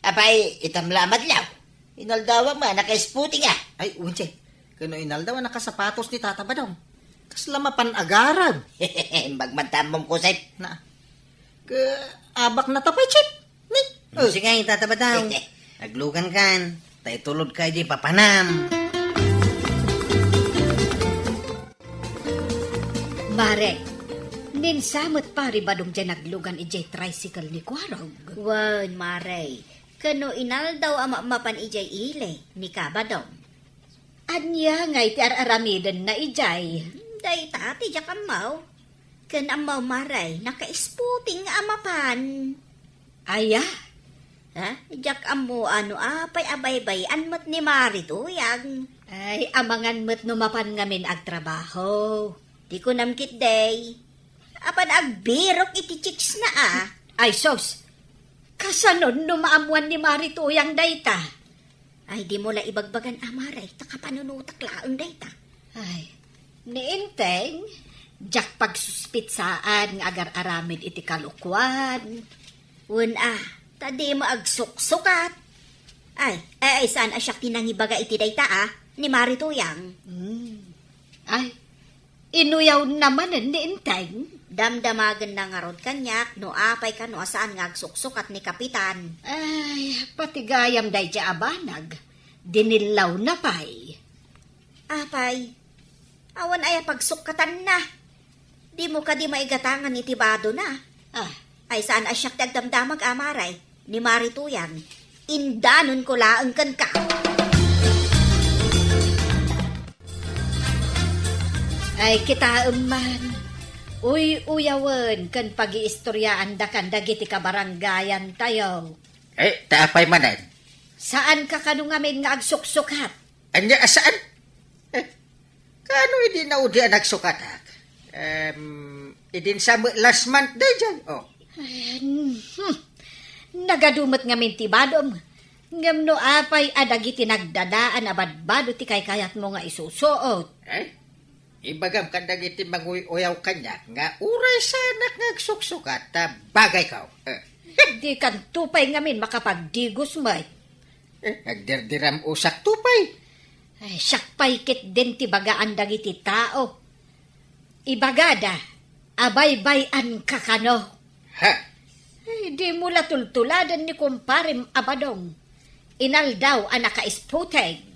apay, itam la a madlaw. Inaldawam nga, naka-spooting, ah. Ay, wenche. Ken no inaldaw a nakasapatos ni Tata Badong. Kasla mapan agarem. Imbag man ta ammom, Kusep. Na. Ke, abak na ta pay, Chief. Ni? Hmm, sige, Tata Badong. Aglugan kan. Ta itulod ka idiay papanam. Mare, ninsa met Pari Badong diay naglugan idiay tricycle ni Kuarog? Wen, Mare, ken no inaldaw a mapmapan idiay ili ni Kabadong. Ania ngay ti ar-aramidenna idiay? Dayta ti diak ammo. Ken ammo, Mare, naka-spooting nga a mapan. Aya? Ha? Diak ammo no apay a baybay-an met ni Mari Tuyang. Ay, amangan met no mapan ngamin agtrabaho. Ti kunam ketdi, apan agbirok iti chicks na, ah. Ay, sus! Kasanon no maammuan ni Mari Tuyang dayta? Ay, dimo la ibagbagan, a, Mare, ta kapanunotak laeng dayta. Ay, ni Enteng, diak pagsuspitsaan nga agar-aramid iti kalokuan. Wen, a, ta dimo agsuksukat. Ay, ay, ay, saan a siak ti nangibaga iti dayta, a, ni Mari Tuyang? Hmm. Ay, inuyawna manen ni Enteng? Damdamagenna ngarud kaniak no apay kano a saan nga agsuksukat ni Kapitan. Ay, pati gayam daydiay a banag, dinillawna pay. Apay, awan aya pagsukkatanna. Dimo kadi maigatangan iti badona? Ah. Ay, saan a siak ti agdamdamag, a, Mare, ni Mari Tuyang. Indanonko laeng kenka. Ay, kitaem man. Uy-uyawen ken pagiistoryaandakan dagiti kabarangayantayo. Eh, ta apay manen? Saanka kano ngamin nga agsuksukat? Ania a saan? Eh, kano idi naudi a nagsukatak? Em, idin sa met last month daydiay, oh. Ay, hmm. Nagadu met ngamin ti badom. Ngem no apay a dagiti nagdadaan a badbado ti kaykayatmo nga isusuot? Eh, ibagam kadagiti manguy-uyaw kaniak nga uray saanak nga agsuksukat ta bagayko. Eh. Dikanto pay ngamin makapagdigos met. Eh, agdirdiram-osak to pay. Ay, siak pay ketdin ti bagaan dagiti tao. Ibagada a baybay-anka kano. Ha? Ay, dimo la tultuladen ni kumparem a badong. Inaldaw a naka-spooting.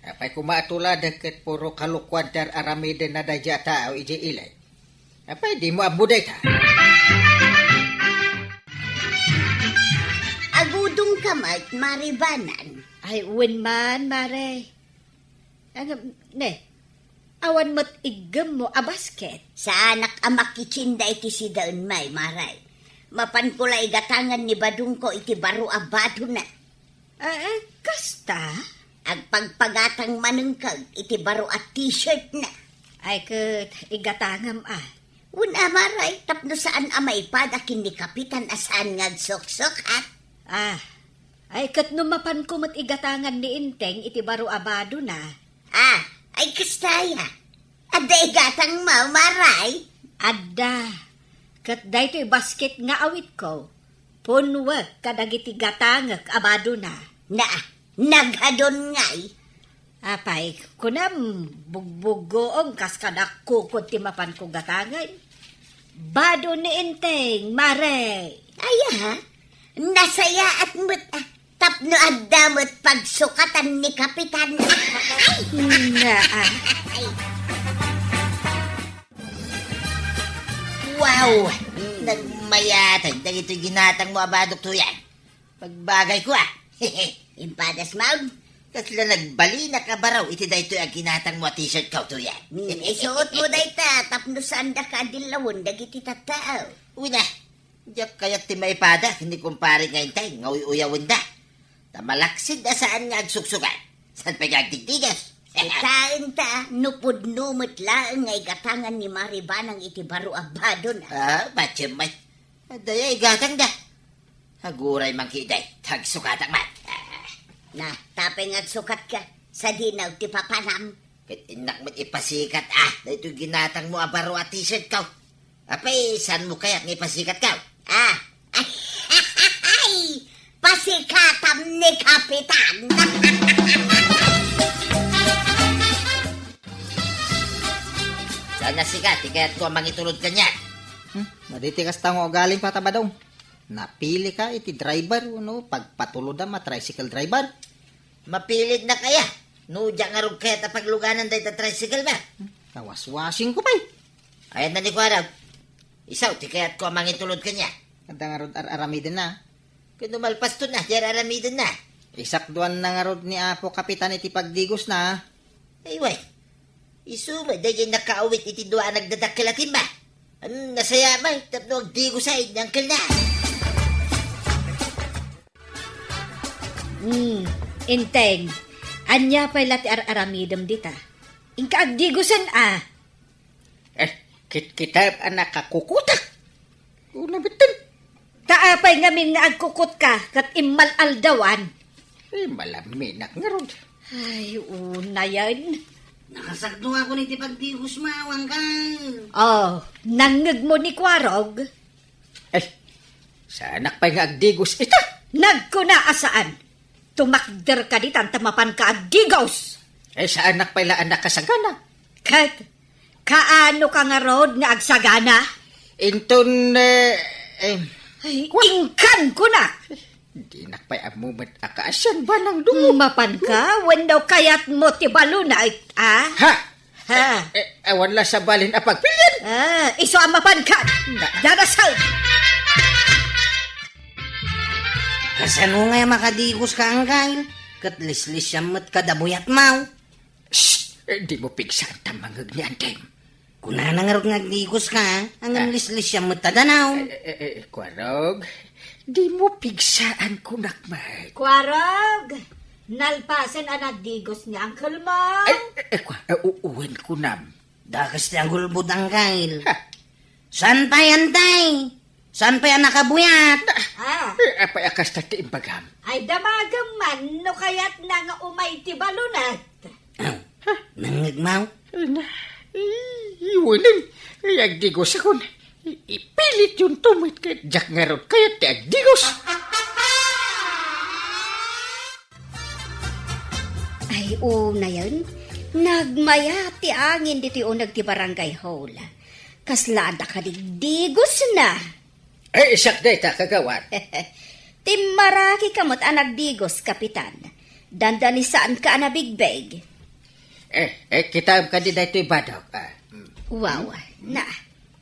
Apay koma a tuladek ket puro kalokuan ti ar-aramidenna daydiay a tao idiay ili. Apay, dimo ammo dayta? Agudongka met, Mari Banang. Ay, wen man, Mare. Ngem, ne, awan met iggemmo a basket? Saanak a makitsinda iti sidaen, Mare. Mapanko la igatangan ni badongko iti baro a badona. Ah, eh, kasta? Agpagpagatang manen kag iti baro a t-shirt na. Ay, ket igatangam, a. Wen a, Mare, tapno saan a maipada ken ni Kapitan a saan nga agsuksukat. Ah, ay, ket no mapanko met igatangan ni Enteng iti baro a badona. Ah, Ay, kasta aya. Adda igatangmo, Mare? Adda. Ket daytoy basket nga awitko, punwek kadagiti gatangek a badona. Na, naghadon ngay? Apay, kunam, bugbuggoom kas kada kukod ti mapanko gatangen. Bado ni Enteng, Mare. Aya, nasayaat met, ah, tapno adda met pagsukatan ni Kapitan. Ay! Naa. Ay. Wow! Nagmayatay dagitoy ginatangmo a badok, Tuyan. Pagbagayko, ah. Impadas maun. Kasla nagbalinak a baro iti daytoy a ginatangmo a t-shirt ko, Tuyan. Hmm, isuotmo dayta tapno saandaka a dillawen dagiti tattao. Uy na, diak kayat ti maipada ken ni kumpare nga Enteng nga uy-uyawenda. Ta malaksid a saan nga agsuksukat. Saan pay nga agdigdigos? Kitaenta, no pudno met laeng nga igatangan ni Mare Banang iti baro a badona. Ah, patiem met. Adda aya igatangda. Aguray man ketdi, ta agsukatak man. Ah. Na, tapay nga agsukatka, sadino ti papanam? Ket innak met ipasikat, ah, daytoy ginatangmo a baro a t-shirt ko. Apay, saanmo kayat nga ipasikatka? Ah. Ay, pasikatam ni Kapitan. Saan a sika ti kayatko a mangitulod kaniak? Hmm, maditi kasta nga ugalim, Pata Badong. Napilika iti driver wenno pagpatulodam a tricycle driver? Mapilitnak aya? No diak ngarud kayat a pagluganan dayta tricycle ba? Kawaswasingko pay. Ayanna ni Kuarog. Isu ti kayatko a mangitulod kaniak. Adda ngarud ar-aramidenna. Ken no malpastonna ti ar-aramidenna. Isakduanna ngarud ni Apo Kapitan iti pagdigosna. Ay, way. Isu met daydiay nakaawit iti dua a nagdadakkel a timba. Nasayaat met tapno agdigos ni angkelna. Hmm, Enteng, ania pay la ti ar-aramidem dita? Inka agdigosen a. Eh, kitkitaem a nakakukutak. Una metten. Ta apay ngamin nga agkukutka ket immal-aldawan? Eh, malaminak ngarud. Ay, unayen. Nakasakduakon iti pagdigosmo, Angkel. Oh, nangngegmo ni Kuarog? Eh, saanak pay nga agdigos ita? Nagkuna a saan. Tumakder ka ditan ta mapanka agdigos. Eh, saanak pay la a nakasagana? Ket kaano ka ngarud nga agsagana? Inton, eh, eh, Ay, inkan kunak. Dinak pay ammo met a kaasian, Banang Dungo. Mapanka wenno kayatmo ti baluna, a? Ha? Ha? Eh, eh, awan la sabalin a pagpilian. Ah, isu a mapanka. Na- Darasaw. Kasano nga makadigos ka, Angkel? Ket lislisiam met kada buyatmo. Shh! Eh, dimo pigsaan ta mangngeg ni Anteng. Kunana ngarud nga agdigos ka, ngem Ah. lislisiam met ta danaw. Eh, eh, eh, eh, Kuarog, dimo pigsaan kunak met. Kuarog, nalpasen a nagdigos ni Uncle mo. Ay, eh, eh, Kua-, eh, u-, uwen kunam. Dakes ti agulbod, Angkel. Ha? Saan pay, Antay? Saan pay a nakabuyat? Ah. Eh, apay a kasta ti imbagam? Ay, damagem man no kayatna nga umay ti balunat. Ah, nangngegmo? Ay, na, i-, iwanen. Ay, agdigosakon. I-, ipilityon to met ket diak ngarud kayat ti agdigos. Ay, unayen, nagmayat ti angin ditoy uneg ti barangay hall. Kasla adda kadigdigosna. Ay, isak dayta, kagawad. Timmaraki ka met a nagdigos, Kapitan. Dandani saan ka a nabigbeg. Eh, eh, kitaem kadi daytoy badok, ah. Mm. Wow, na,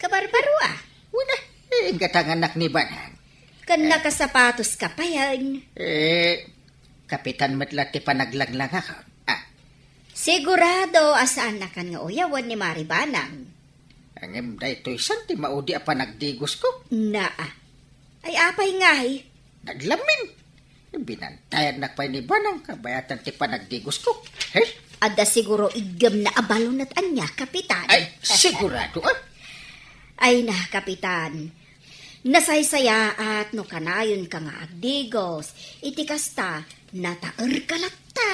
kabarbaro, ah. Wala, eh, inggatanganak ni Banang. Ken Eh. nakasapatos ka payen. Eh, Kapitan met la ti panaglanglangak, ah. Sigurado a saannakan nga uyawen ni Mari Banang. Ngem daytoy san ti maudi a panagdigosko? Naa. Ay, apay ngay? Naglamin. Binantayannak pay ni Banang kabayatan ti panagdigosko. Hey? Adda siguro iggemna a balunat ania, Kapitan. Ay, sigurado, ah. Ay na, Kapitan. Nasaysayaat no kanayonka nga agdigos. Iti kasta, nataerka latta.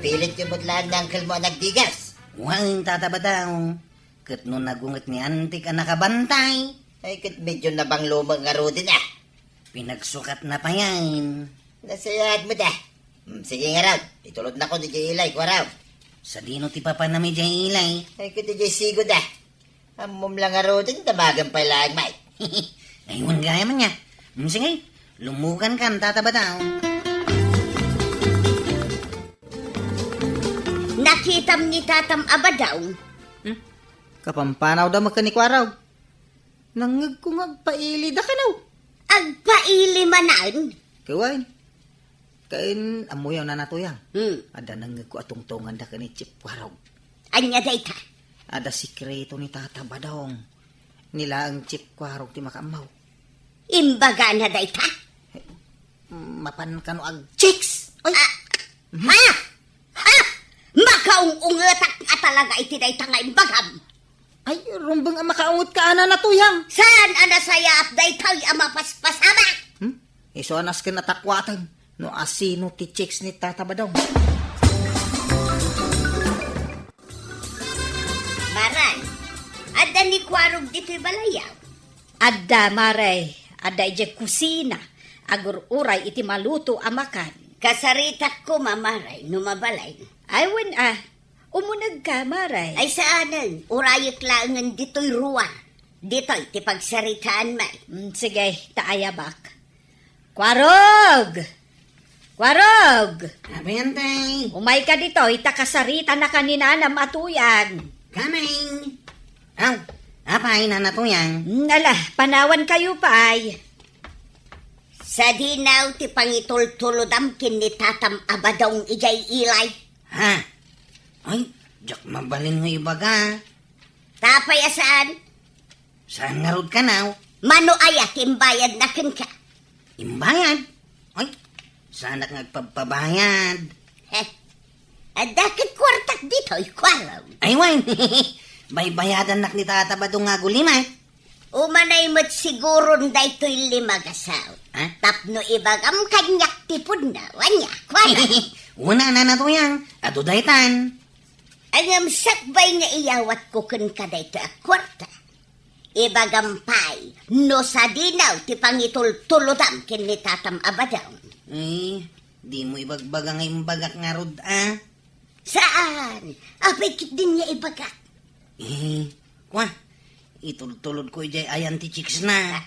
Pilit yo met laeng ni uncle mo a nagdigas. Wen, Tata Badong. Ket no nagunget ni antik a nakabantay. Ay, ket medyo nabanglo met ngaruden, ah. Pinagsukatna payen. Nasayaat met, ah. Hmm, sige ngarud, itulodnakon idiay ilay, Kua Rog. Sadino ti papanam idiay ilay? Ay, ket idiay sigud, ah. Ammom la ngaruden, damagen pay laeng met. Ay, wen gayam ania. Hmm, sige, lummukankan, Tata Badong. Nakitam ni Tatam a Badong. Hmm? Kapampanawda met ken ni Kua Rog. Nangngegko nga agpailida kano. Agpaili manen? Ket wen. Ken ammoyo, Nana Tuyang. Hmm. Adda nangngegko a tungtunganda ken ni Chief Kua Rog. Ania dayta? Adda sikreto ni Tata Badong. Ni laeng Chief Kua Rog ti makaammo. Imbagana dayta? Mapan kano ag-chicks? Ay! Ah! Hmm? Ha? Ha? Makaung-ungetak a talaga iti dayta nga imbagam. Ay, rumbeng a makaunget ka, Nana Tuyang. Saan a nasayaat daytoy a mapaspasamak? Hmm? Isu a nasken a takuaten no asino ti chicks ni Tata Badong. Maray, adda ni Kua Rog ditoy balayaw? Adda, Maray. Adda idiay kusina. Agur-uray iti maluto a makan. Kasaritak koma, Maray, no mabalin. Ay, wen a. Umunegka, Maray. Ay, saanen. Urayek laengen ditoy ruar. Ditoy ti pagsaritaan, May. Mm, sige, ta ayabak. Kua Rog! Kua Rog! Apay, Antay? Umayka ditoy, ta kasaritanaka ni Nanam a Tuyang. Coming! Aw, apay, Nana Tuyang? Mm, ala, panawankayo pay. Sadino ti pangitultulodam ken ni Tatam a Badong idiay ilay? Ha? Ay, diak mabalin nga ibaga. Apay a saan? Saan ngarud kano? Mano aya ti imbayadna kenka? Imbayad? Ay, saanak nga agpabpabayad. Heh. Adda ket kuartak ditoy, Kua Rog. Ay, wen. Baybayadannak ni Tata Badong nga agulima. Umanay met siguron daytoy lima nga sao. Ha? Tapno ibagam kaniak ti pudno, ania, Kua Rog? Wen a, Nana Tuyang, adu daytan. Ngem sakbay nga iyawatko kenka daytoy a kuarta, ibagam pay no sadino ti pangitultulodam ken ni Tatam a Badong. Eh, dimo ibagbaga nga imbagak ngarud a? Saan? Apay ketdin nga ibagak? Eh, kua, itultulodko idiay ayan ti chicksna.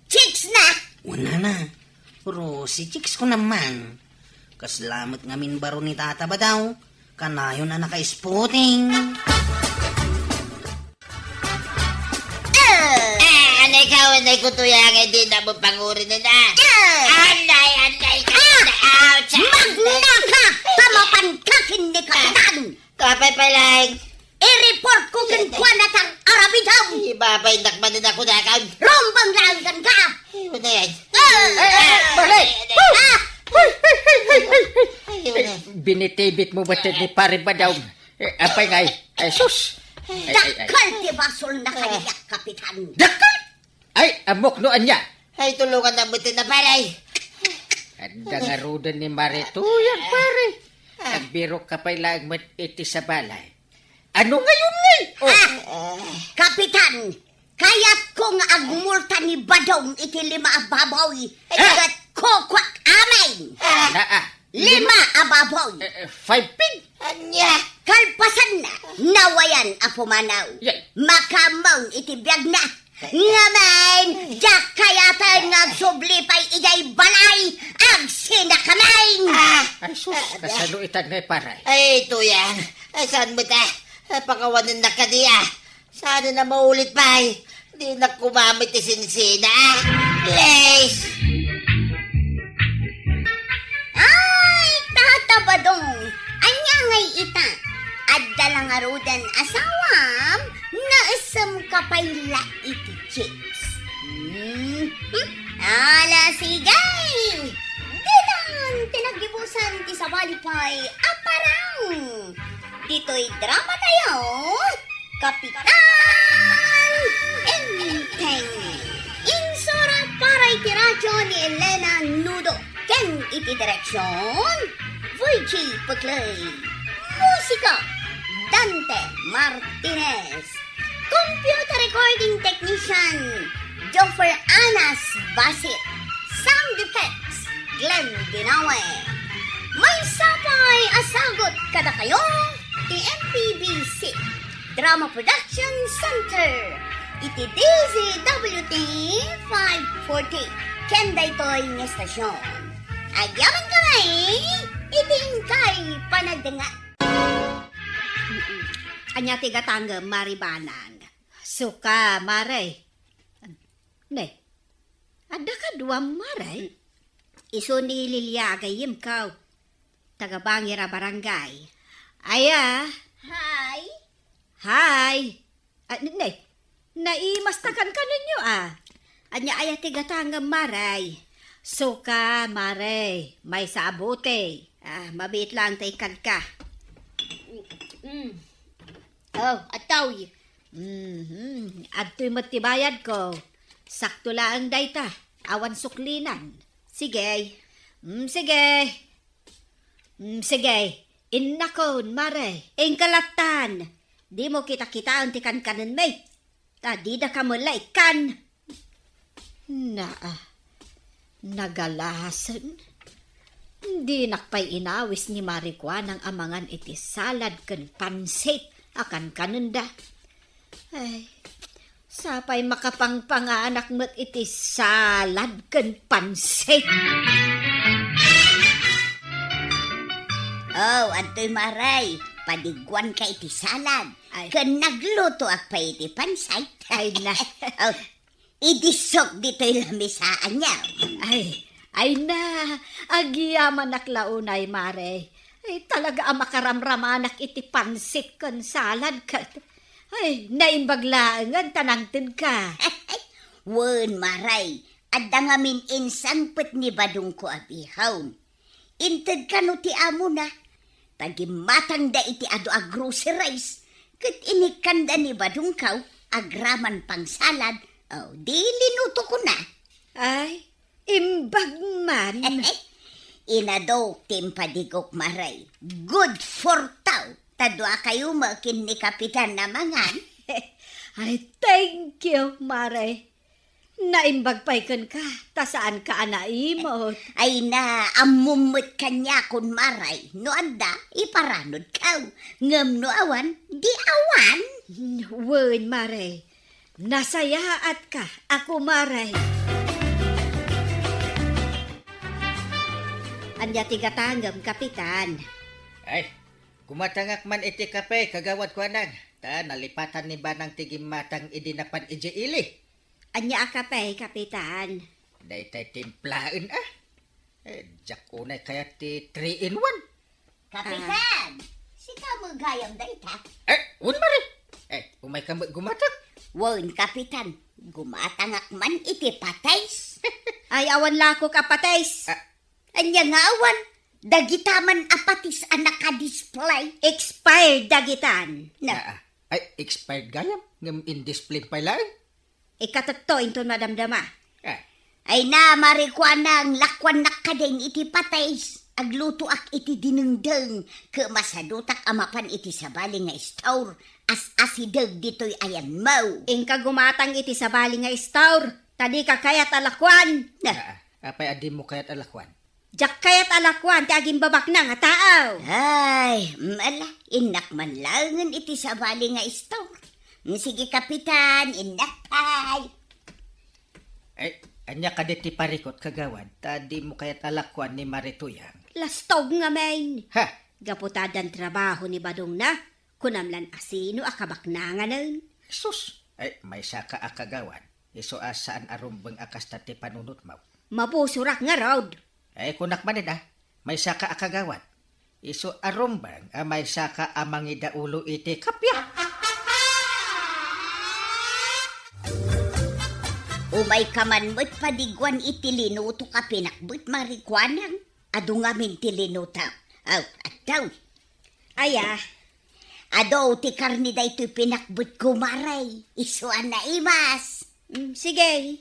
Chicksna? Wen a, Rosy, chicks ko naman. Kasla met ngamin baro ni Tata Badong. Kanayon a naka-spooting. Ah! Ah, anay ka, anay ko, Tuyang, eh, di na mo pangurin na. Ah! Anay, anay ka. Ah! Ouch! Magnaka! Tamapan ka ken ni Kapitan! Kapay pay laeng. I-report ko kenkuana ti ar-aramidem. Ibabay nak manen ako dakan. Rumbeng laeng kenka. Ay, wala yan. Ah! Eh, eh, eh, Pare! Ah! Ay, wala. Binitibit mo ba ni Pare Badong? Eh, apay ngay? Ay, sus! Ay, ay, ay. Dakkel ti basolna kaniak, Kapitan. Dakkel? Ay, ammok no ania. Ay, tulongan na mo ti na, pare. Adda ngaruden ni Mare Tuyang, pare. Ah. Agbirok ka pay laeng met iti sabali. Ano ngayon ngay? Oh. Ah, Kapitan, kayatko nga agmulta ni Badong iti lima a baboy. Ah! Ket kukuak amin. Ah! Naa. Lima a baboy. Eh, eh, five pig? Ania? Kalpasanna, nawayan a pumanaw. Yay. Makaammo iti biagna. Ngem, diak kayaten nga agsubli pay idiay balay. Agsinakamin. Ah! Ay, sus, kasano itan nga iparay? Ay, Tuyang. Ay, saan mo ta? Ay, pakawanen na kadi, ah. Saan na maulit pay? Di na kumamit ti sinsina. Please! Ay, Tata Badong! Ania ngay ita? Adda la ngaruden asawam? Naisem ka pay la iti chicks. Hmm? Ala, sige! Ditan ti naggibusan ti sabali pay a parang. Ditoy drama tayo, Kapitan Enteng. Insurat para iti radyo ni Elena Nudo. Ken iti direksyon, Luigi Peclay. Musika, Dante Martinez. Computer recording technician, Joffer Anas Basit. Sound effects, Glenn Dinawe. Maysa pay a sagut kadakayo ti M P B C Drama Production Center iti D Z W T five forty ken daytoy nga estasyon. Agyaman kami iti inkay panagdengngeg. Ania ti gatangem, Mari Banang? Suka, Mare. Ne, adda kaduam, Mare? Isu ni Lilia a gayyemko. Taga-Bangir a barangay. Aya. Hi. Hi. Ah, ne, naimas ta kankanenyo, ah. Ania aya ti gatangem, Mare? Suka, Mare. Maysa a bote. Ah, mabiit laeng ta ikkadka. Mm. Oh, adtoy. Mhm. Adtoy met ti bayadko. Sakto laeng dayta. Awan suklinan. Sige. Mm, sige. Mm, sige. Innakon, Mare. Inka lattan. Dimo kitakitaen ti kankanenmi. Ta didaka met la ikkan. Naa, nagalasen. Dinak pay inawis ni Mari Kuanang a mangan iti salad ken pansit a kankanenda. Ay, sapay makapangpanganak met iti salad ken pansit. Oh, adtoy, Mare, padiguanka iti salad. Ay. Ken naglutoak pay iti pansit. Ay na. Oh, idisok ditoy lamesa, ania? Ay, ay na, agyamanak la unay, Mare. Ay, talaga a makaramramanak iti pansit ken salad ket. Ay, naimbag laengen ta nangtedka. Wen, Mare, adda ngamin insangpet ni badongko a bihaw. Inted kano ti amona, ta gimmatangda iti adu a groceries, ket inikkanda ni badongko agraman pangsalad, o, di linutokona. Ay, imbag man. Inadok ti impadigok, Mare. Good for two. Ta duakayo met ken ni Kapitan a mangan. Ay, thank you, Mare. Naimbag pay kenka, ta saanka a naimot. Ay na, ammom met kaniakon, Mare. No adda, iparanodko. Ngem no awan, di awan. Wen, Mare. Nasayaatka a kumare. Ania ti gatangem, Kapitan? Ay, gumatangak man iti kape, Kagawad Kuanang. Ta nalipatan ni Banang ti gimmatang idi napan idiay ili. Ania a kape, Kapitan? Daytay timplaen, a. Eh, diak unay kayat ti three in one. Kapitan, sika met gayam dayta? Eh, wen, Mare. Eh, umayka met gumatang? Wen, Kapitan, gumatangak man iti patis. Ay, awan lakok a patis. Ah. Ania nga awan? Dagita man a patis a naka-display. Expired dagitan. Na. Ah, ah. Ay, expired gayam, ngem in-display pay laeng. Ikatatto inton madamdama. Eh. Ay na, Mare Kuanang, lakuannak kadin iti patis. Aglutoak iti dinengdeng, ket masadutak a mapan iti sabali nga istor. As-asideg ditoy ayanmo. Inka gumatang iti sabali nga istor, ta dika kayat a lakuan. Na. Ah, ah. Apay a dimo kayat a lakuan? Diak kayat a lakuan ti agimbabaknang a tao. Ay, mm, ala, innak man laengen iti sabali nga istor. Mm, sige, Kapitan, innak pay. Ay, ania kadi ti parikut, Kagawad, ta dimo kayat a lakuan ni Mare Tuyang? Lastog ngamin. Ha? Gapu ta addan trabaho ni badongna, kunam lan a sino a kabaknanganen. Sus! Ay, maysaka a kagawad. Isu a saan a rumbeng a kasta ti panunotmo. Mapusorak ngarud. Ay, kunak manen a, maysaka a kagawad. Isu a rumbeng a maysaka a mangidaulo iti kappia. Umayka man met padiguan iti linutok a pinakbet, Mare Kuanang. Adu ngamin ti linutok. Aw, adtoy. Aya? Adu ti karne daytoy pinakbetko, Mare. Isu a naimas. Mm, sige.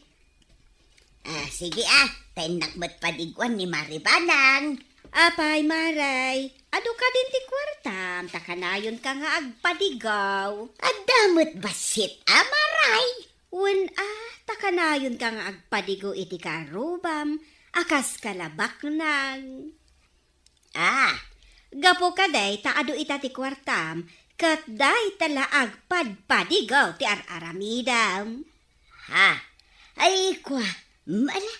Ah, sige a. Ta innak met padiguan ni Mare Banang. Apay, Maray, adu kadin ti kuartam, ta kanayonka nga agpadigaw. Adda met bassit a, Maray. Wen a, ta kanayonka nga agpadigaw iti karrubam a kas kalabaknang. Ah, gapu kadi ta adu ita ti kuartam, ket dayta la agpadpadigaw ti ar-aramidam. Ha? Ay, kua, mala,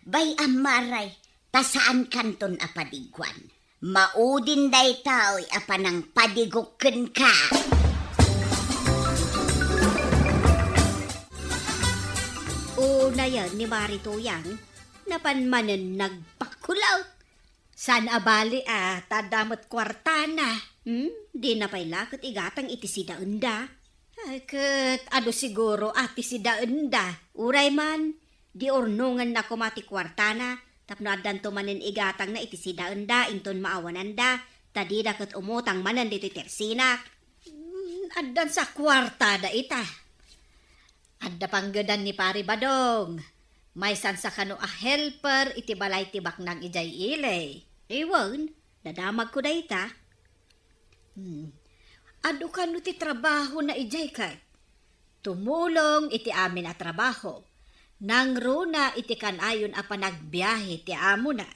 bay-am, Maray, ta saankanton a padiguan. Maudin daytoy a panangpadigo kenka. Unayen ni Mari Tuyang, napan manen nagpakulot. Saan a bali a, ta adda met kuartana. Hmm? Dina pay la ket igatang iti sidaenda. Ay, ket adu siguro a ti sidaenda. Uray man, di urnongenna koma ti kuartana, tapno addanto manen igatangna iti sidaenda inton maawananda, ta dida ket umutang manen ditoy tersinak. Hmm, addan sa kuartada ita. Adda panggedan ni Pari Badong. Maysan sa kano a helper iti balay ti baknang idiay ili. Wen, nadamagko dayta. Hmm. Adu kano ti trabahona idiay ket tumulong iti amin a trabaho. Nangruna iti kanayon a panagbiahe ti amona.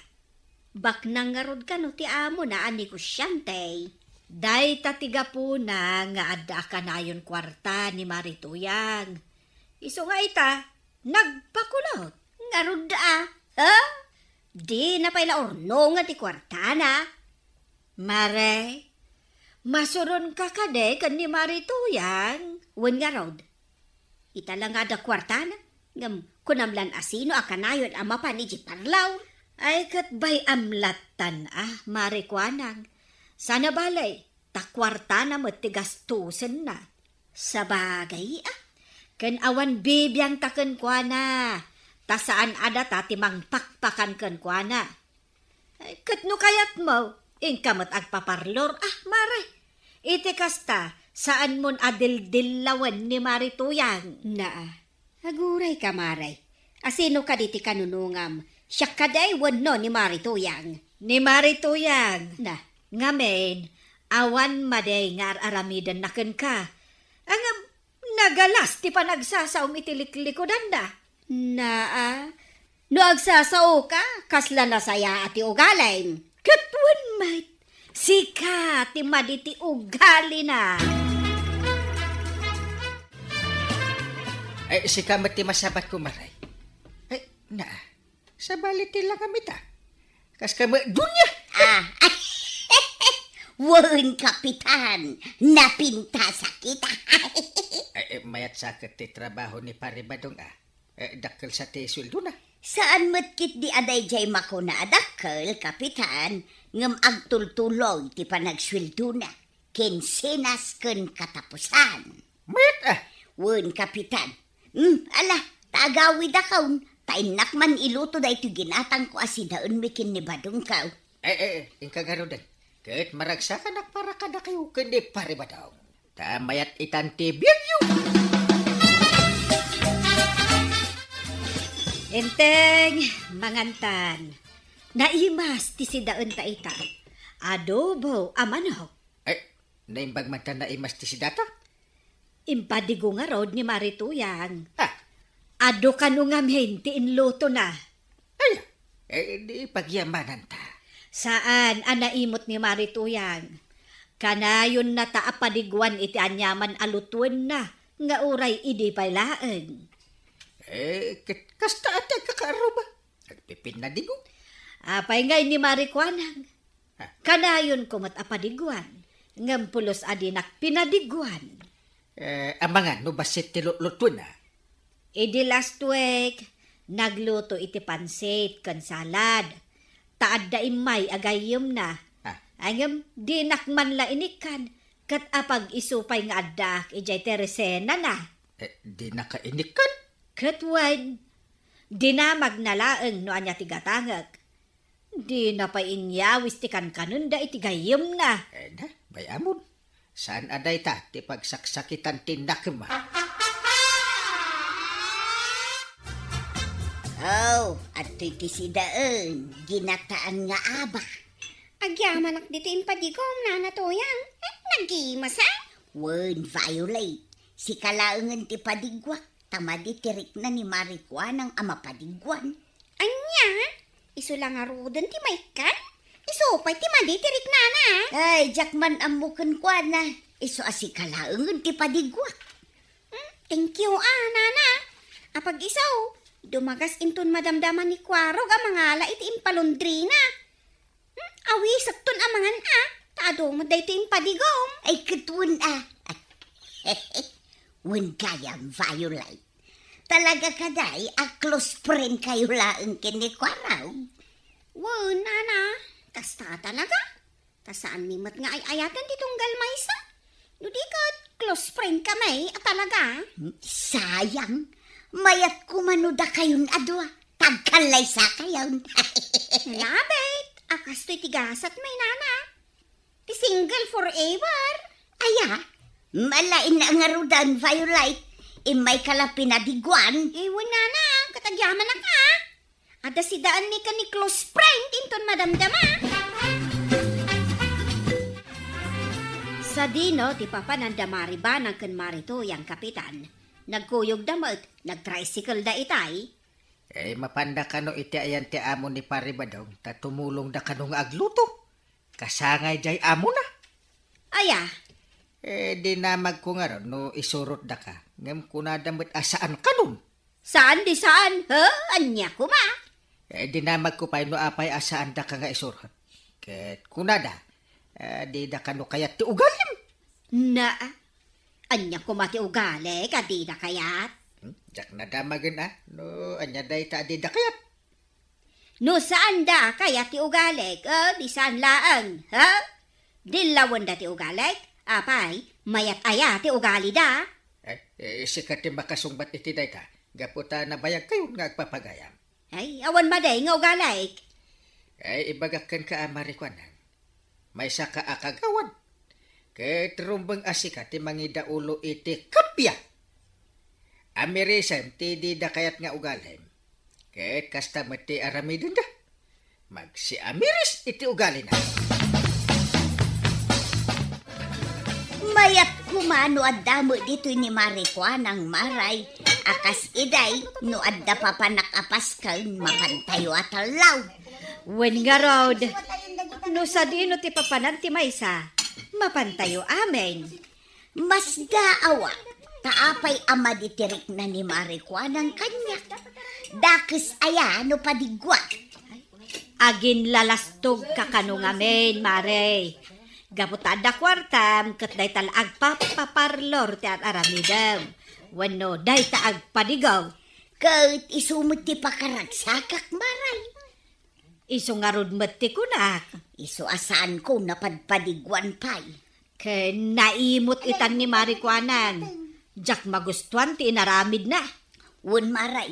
Baknang ngarud kano ti amona a negosiante. Dayta ti gapuna nga adda a kanayon kuarta ni Mari Tuyang. Isu nga ita, nagpakulot. Ngarud a, ha? Dina pay la urnongen ti kuartana. Mare, masuronka kadi ken ni Mari Tuyang? Wen ngarud. Ita la nga adda kuartana, ngem kunam lan a sino a kanayon a mapan idiay parlor? Ay, ket bay-am lattan a, Mari Kuanang. Saan a bali, ta kuartana met ti gastusenna. Sabagay a, ken awan bibiangta kenkuana, ta saan a data ti mangpakpakan kenkuana. Ay, ket no kayatmo, inka met agpaparlor a, Mare. Iti kasta, saanmon a dildillawen ni Mari Tuyang. Naa, agurayka, Mare. A sino kadi ti kanunongam? Siak kadi wenno ni Mari Tuyang? Ni Mari Tuyang. Na. Ngamin, awan madi nga ar-aramidenna kenka. Ngem, nagalas ti panagsasaom iti liklikudanda. Naa, no agsasaoka, kasla nasayaat ti ugalim. Ket wen met, sika ti madi ti ugalina. Ay, sika met ti masabatko, Mare. Ay, naa. Sabali ti langam ita. Kas kami, Dunya! Ah, wen, Kapitan, napintasak ita. Ay, eh, mayat sa ket ti trabaho ni Pari Badong, ah. Eh, dakkel sa ti sueldona. Saan met ketdi a daydiay makuna a dakkel, Kapitan, ngem agtultuloy ti panagsueldona. Kinsenas ken katapusan. Met, ah! Wen, Kapitan. Hmm, ala, ta agawidakon, ta innak man iluto daytoy ginatangko a sidaenmi ken ni Badongko. Eh, eh, eh, inka ngaruden. Ket maragsakanak para kadakayo ken ni Pari Badong. Ta mayat itan ti biagyo. Enteng, mangantan. Naimas ti sidaenta ita. Adobo a manok. Ay, naimbag man ta naimas ti sidata? Impadigo ngarud ni Mari Tuyang. Ha? Adu kano ngamin ti inlutona. Ay, eh, di pagyamananta. Saan a naimut ni Mari Tuyang. Kanayonna ta a padiguan iti aniaman a lutuenna, nga uray idi pay laeng. Eh, ket kasta a ti agkakaarruba. Agpipinadigo. Apay ngay ni Mari Kuanang? Ha? Kanayonko met a padiguan, ngem pulos a dinak pinadiguan. Eh, amangan no bassit ti lutlutuenna? Idi last week, nagluto iti pansit ken salad. Ta adda immay a gayyemna. Ha? Ngem dinak man la inikkan, ket apag-isu pay nga addaak idiay tersenana. Eh, dinaka inikkan? Ket wen, dinamagna laeng no ania ti gatangek. Dina pay inyawis ti kankanenda iti gayyemna. Eh, na, bay-amon. Saan a dayta ti pagsaksakitan ti nakema? Oh, adtoy ti sidaen, ginataan nga aba. Agyamanak ditoy impadigom, Nana Toyang. Eh, nagimasa? Wen, Violet. Sika laengen ti padiguak, ta madi ti rikna ni Mari Kuanang a mapadiguan. Ania? Isu la ngaruden ti maikkan? Isu pay ti madi ti riknana, ah. Ay, diak man ammo kenkuana. Isu a sika laengen ti padiguak. Hmm, thank you, ah, Nana. Apag-isu, dumagas inton madamdama ni Kuarog a mangala iti impalundrina. Hmm, awisekton a mangan, ah, ta adu met daytoy impadigom. Ay, ket wen, ah. Wen gayam, Violet. Talaga kadi a close friend kayo laeng ken ni Kuarog? Wen, Nana, kasta talaga. Ta saanmi met nga ay-ayaten ti tunggal maysa. No di ket, close friend kami a talaga. Hmm, sayang. Mayat koma no dakayon a dua. Tagkallaysakayon. Labit, a kastoy ti gasatmi, Nana. Ti single forever. Aya, malain na ngarudan, Violet. Immayka la pinadiguan. Eh, wen, Nana, ket agyamanak, ah. Adda sidaanmi ken ni close friend inton madamdama. Sadino ti papananda Mari Banang ken Mari Toyang, Kapitan. Nagkuyogda met, nagtricycle-da itay. Eh, mapanda kano iti ayan ti amo ni Pari Badong, ta tumulongda kano nga agluto. Kasangay jay amona. Aya? Eh, dinamagko ngarud no isurotdaka. Ngem kunada met a saan kanon. Saan di saan, ha? Ania koma? Eh, dinamagko pay no apay a saandaka nga isurot. Ket kunada, eh, dida kano kayat ti ugalim. Na, ania koma ti ugalik a dida kayat? Hmm? Diak nadamagen, a. No, ania dayta a dida kayat? No saanda kayat ti ugalik, eh, di saan laeng, ha? Dillawenda ti ugalik, apay, mayat aya ti ugalida? Eh, eh, sika ti makasungbat iti dayta, gapu ta nabayagkayon nga agpapagayam. Ay, awan madi nga ugalik. Ay, ibagak kenka a Mari Kuanang. Maysaka a kagawad. Ket rumbeng a sika ti mangidaulo iti kappia. Amirisem ti dida kayat nga ugalim. Ket kasta met ti aramidenda. Magsiamiris iti ugalina. Mayat koma no adda met ditoy ni Mari Kuanang, Maray, a kas iday no adda papanak a pasken, mapantayo a tallaw. Wen ngarud, no sadino ti papanan ti maysa, mapantayo amin. Masdaawa, ta apay a madi ti rikna ni Mari Kuanang kaniak? Dakes aya no padiguak? Aginlalastogka kano ngamin, Mare. Gapu ta adda kuartam, ket dayta la agpapaparlor ti ar-aramidem. Wenno, dayta agpadigaw. Ket isu met ti pakaragsakak, Mare. Isu ngarud met ti kunak. Isu a saanko napadpadiguan pay. Ken naimut itan ni Mari Kuanang. Diak magustuan ti inaramidna. Wen, Mare,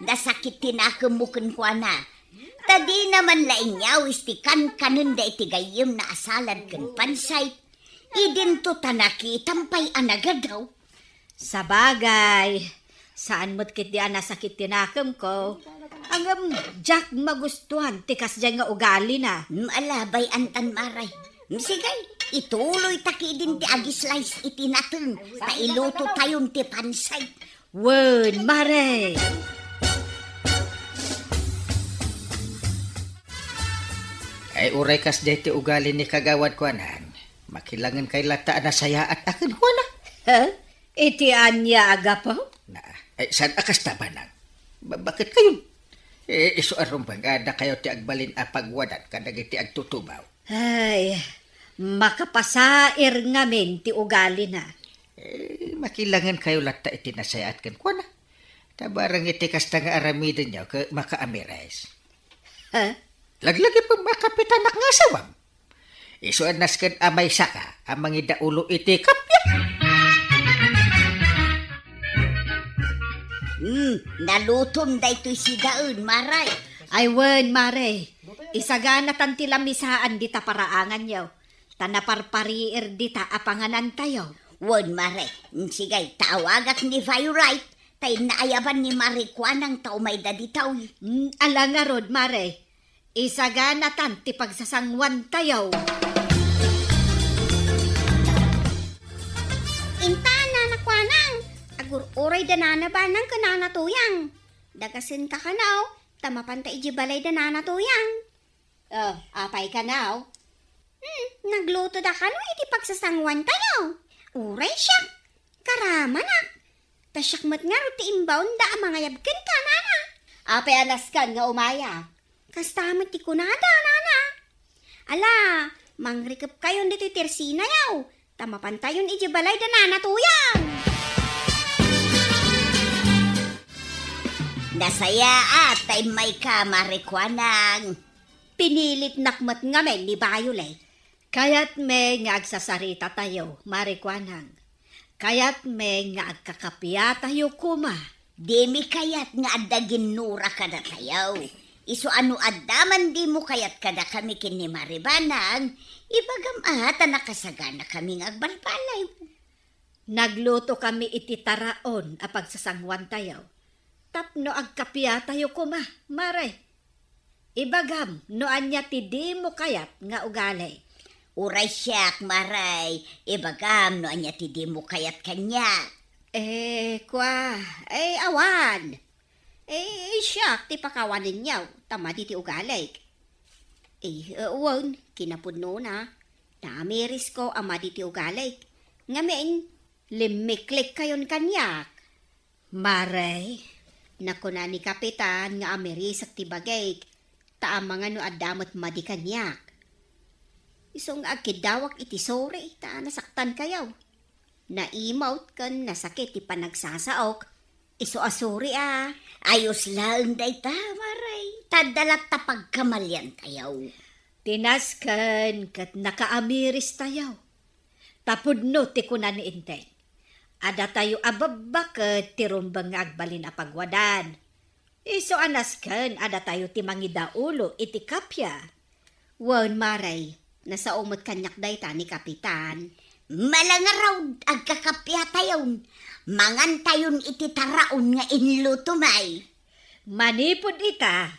nasakit ti nakemmo kenkuana. Ta dina man la inyawis ti kankanenda iti gayyemna a salad ken pansay. Idinto ta nakitam pay a nagadaw. Sabagay, saan met ketdi a nasakit ti nakemko. Ngem diak magustuan ti kasdiay nga ugalina. Mm, ala, bay-antan, Mare. Mm, sige, ituloyta ketdin ti agi-slice iti nateng, ta ilutotayon ti pansay. Wen, Mare. Ay, uray kasdiay ti ugali ni Kagawad Kuanang. Makilangen kay latta a nasayaat a kenkuana. Ha? Iti ania a gapu? Na, ay, saan a kasta, Banang? Ba-, bakit kayon? Eh, isu a rumbeng, adda kayo ti agbalin a pagwadan kadagiti agtutubaw. Ay, makapasair ngamin ti ugalina. Eh, makilangen kayo latta iti nasayaat kenkuana. Ta barang iti kasta nga aramidenyo, ket makaamiris. Ha? Laglagipem a kapitanak nga asawam. Isu a nasken a maysaka a mangidaulo iti kappia. Hmm, nalutom daytoy sidaen, Mare. Ay wen, Mare. Isaganatan ti lamisaan dita paraanganyo. Ta naparpariir dita a panganantayo. Wen, Mare. Hmm, sige, ta awagak ni Violet. Ta inna ayaban ni Mare Kuanang ta umayda ditoy. Hmm, ala ngarud, Mare. Isaganatan ti pagsasanguantayo. Inta, Nana Kuanang, agur-uray da Nana Banang ken Nana Tuyang. Dagasen ka kano, ta mapanta idiay balay da Nana Tuyang. Oh, apay kano? Hmm, nagluto da kano iti pagsasanguantayo. Uray siak, karamanak. Ta siak met ngarud ti imbaonda a mangayab kenka, Nana. Apay a nasken nga umaya? Kasta met ti kunada, Nana. Ala, mangrikepkayon ditoy tersinayo, ta mapantayon idiay balay da Nana Tuyang. Nasayaat ta immayka, Mare Kuanang. Pinilitnak met ngamin ni Violet. Kayatmi nga agsasaritatayo, Mare Kuanang. Kayatmi nga agkakapiatayo koma. Dimi kayat nga adda ginnura kadatayo. Isu a no adda man dimo kayat kadakami ken ni Mare Banang, ibagam a ta nakasaganakami nga agbalbaliw. Naglutokami iti taraon a pagsasanguantayo tapno agkapiatayo koma, Mare. Ibagam no ania ti dimo kayat nga ugali. Uray siak, Mare, ibagam no ania ti dimo kayat kaniak. Eh, kua, eh, awan. Eh, siak ti pakawanenyo, ta madi ti ugalik. Eh, wen, kinapudnona, naamirisko a madi ti ugalik. Ngamin, limmiklikkayon kaniak. Mare, nakuna ni Kapitan nga amirisek ti bagik, ta amangan no adda met madi kaniak. Isu nga agkiddawak iti suri, ta nasaktankayo. Naimut ken nasakit ti panagsasaok, isu a suri a. Ayos laeng dayta, Mare, ta adda latta pagkamaliantayo. Ti nasken ket nakaamiristayo. Ta pudno ti kuna ni Enteng, adatayo a babbaket ti rumbeng nga agbalin a pagwadan. Isu a nasken adatayo ti mangidaulo iti kappia. Wen, Mare, nasao met kaniak dayta ni Kapitan. Malangarud, agkakappiatayon. Mangantayon iti taraon nga inlutomi. Manipud ita,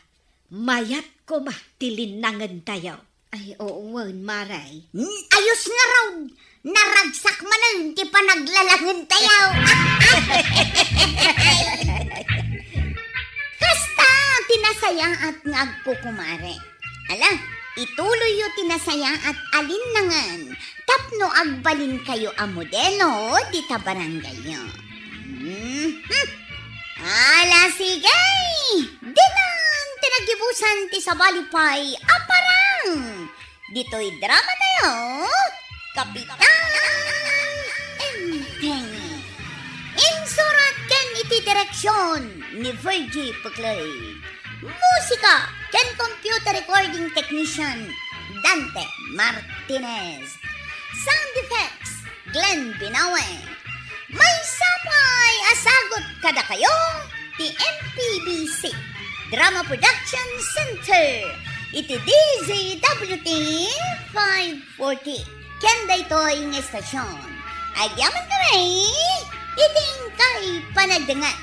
mayat koma ti linnangentayo. Ay, oo, wen, Mare. N-, ayos ngarud, naragsak manen ti panaglalangentayo. Kasta ti nasayaat nga agkukumare. Ala, ituloyyo ti nasayaat a linnangan tapno agbalinkayo a modelo dita barangayyo. Mhm. Ala, sige! Dinan ti naggibusan ti sabali pay a parang! Ditoy drama tayo, Kapitan Enteng. Insurat ken iti direksyon ni Virgie Puclay. Musika ken computer recording technician, Dante Martinez. Sound effects, Glenn Binawe. Maysa pay a sagut kadakayo ti M P B C Drama Production Center iti D Z W T five forty. Ken daytoy nga estasyon, agyaman kami iti inkay panagdengngeg.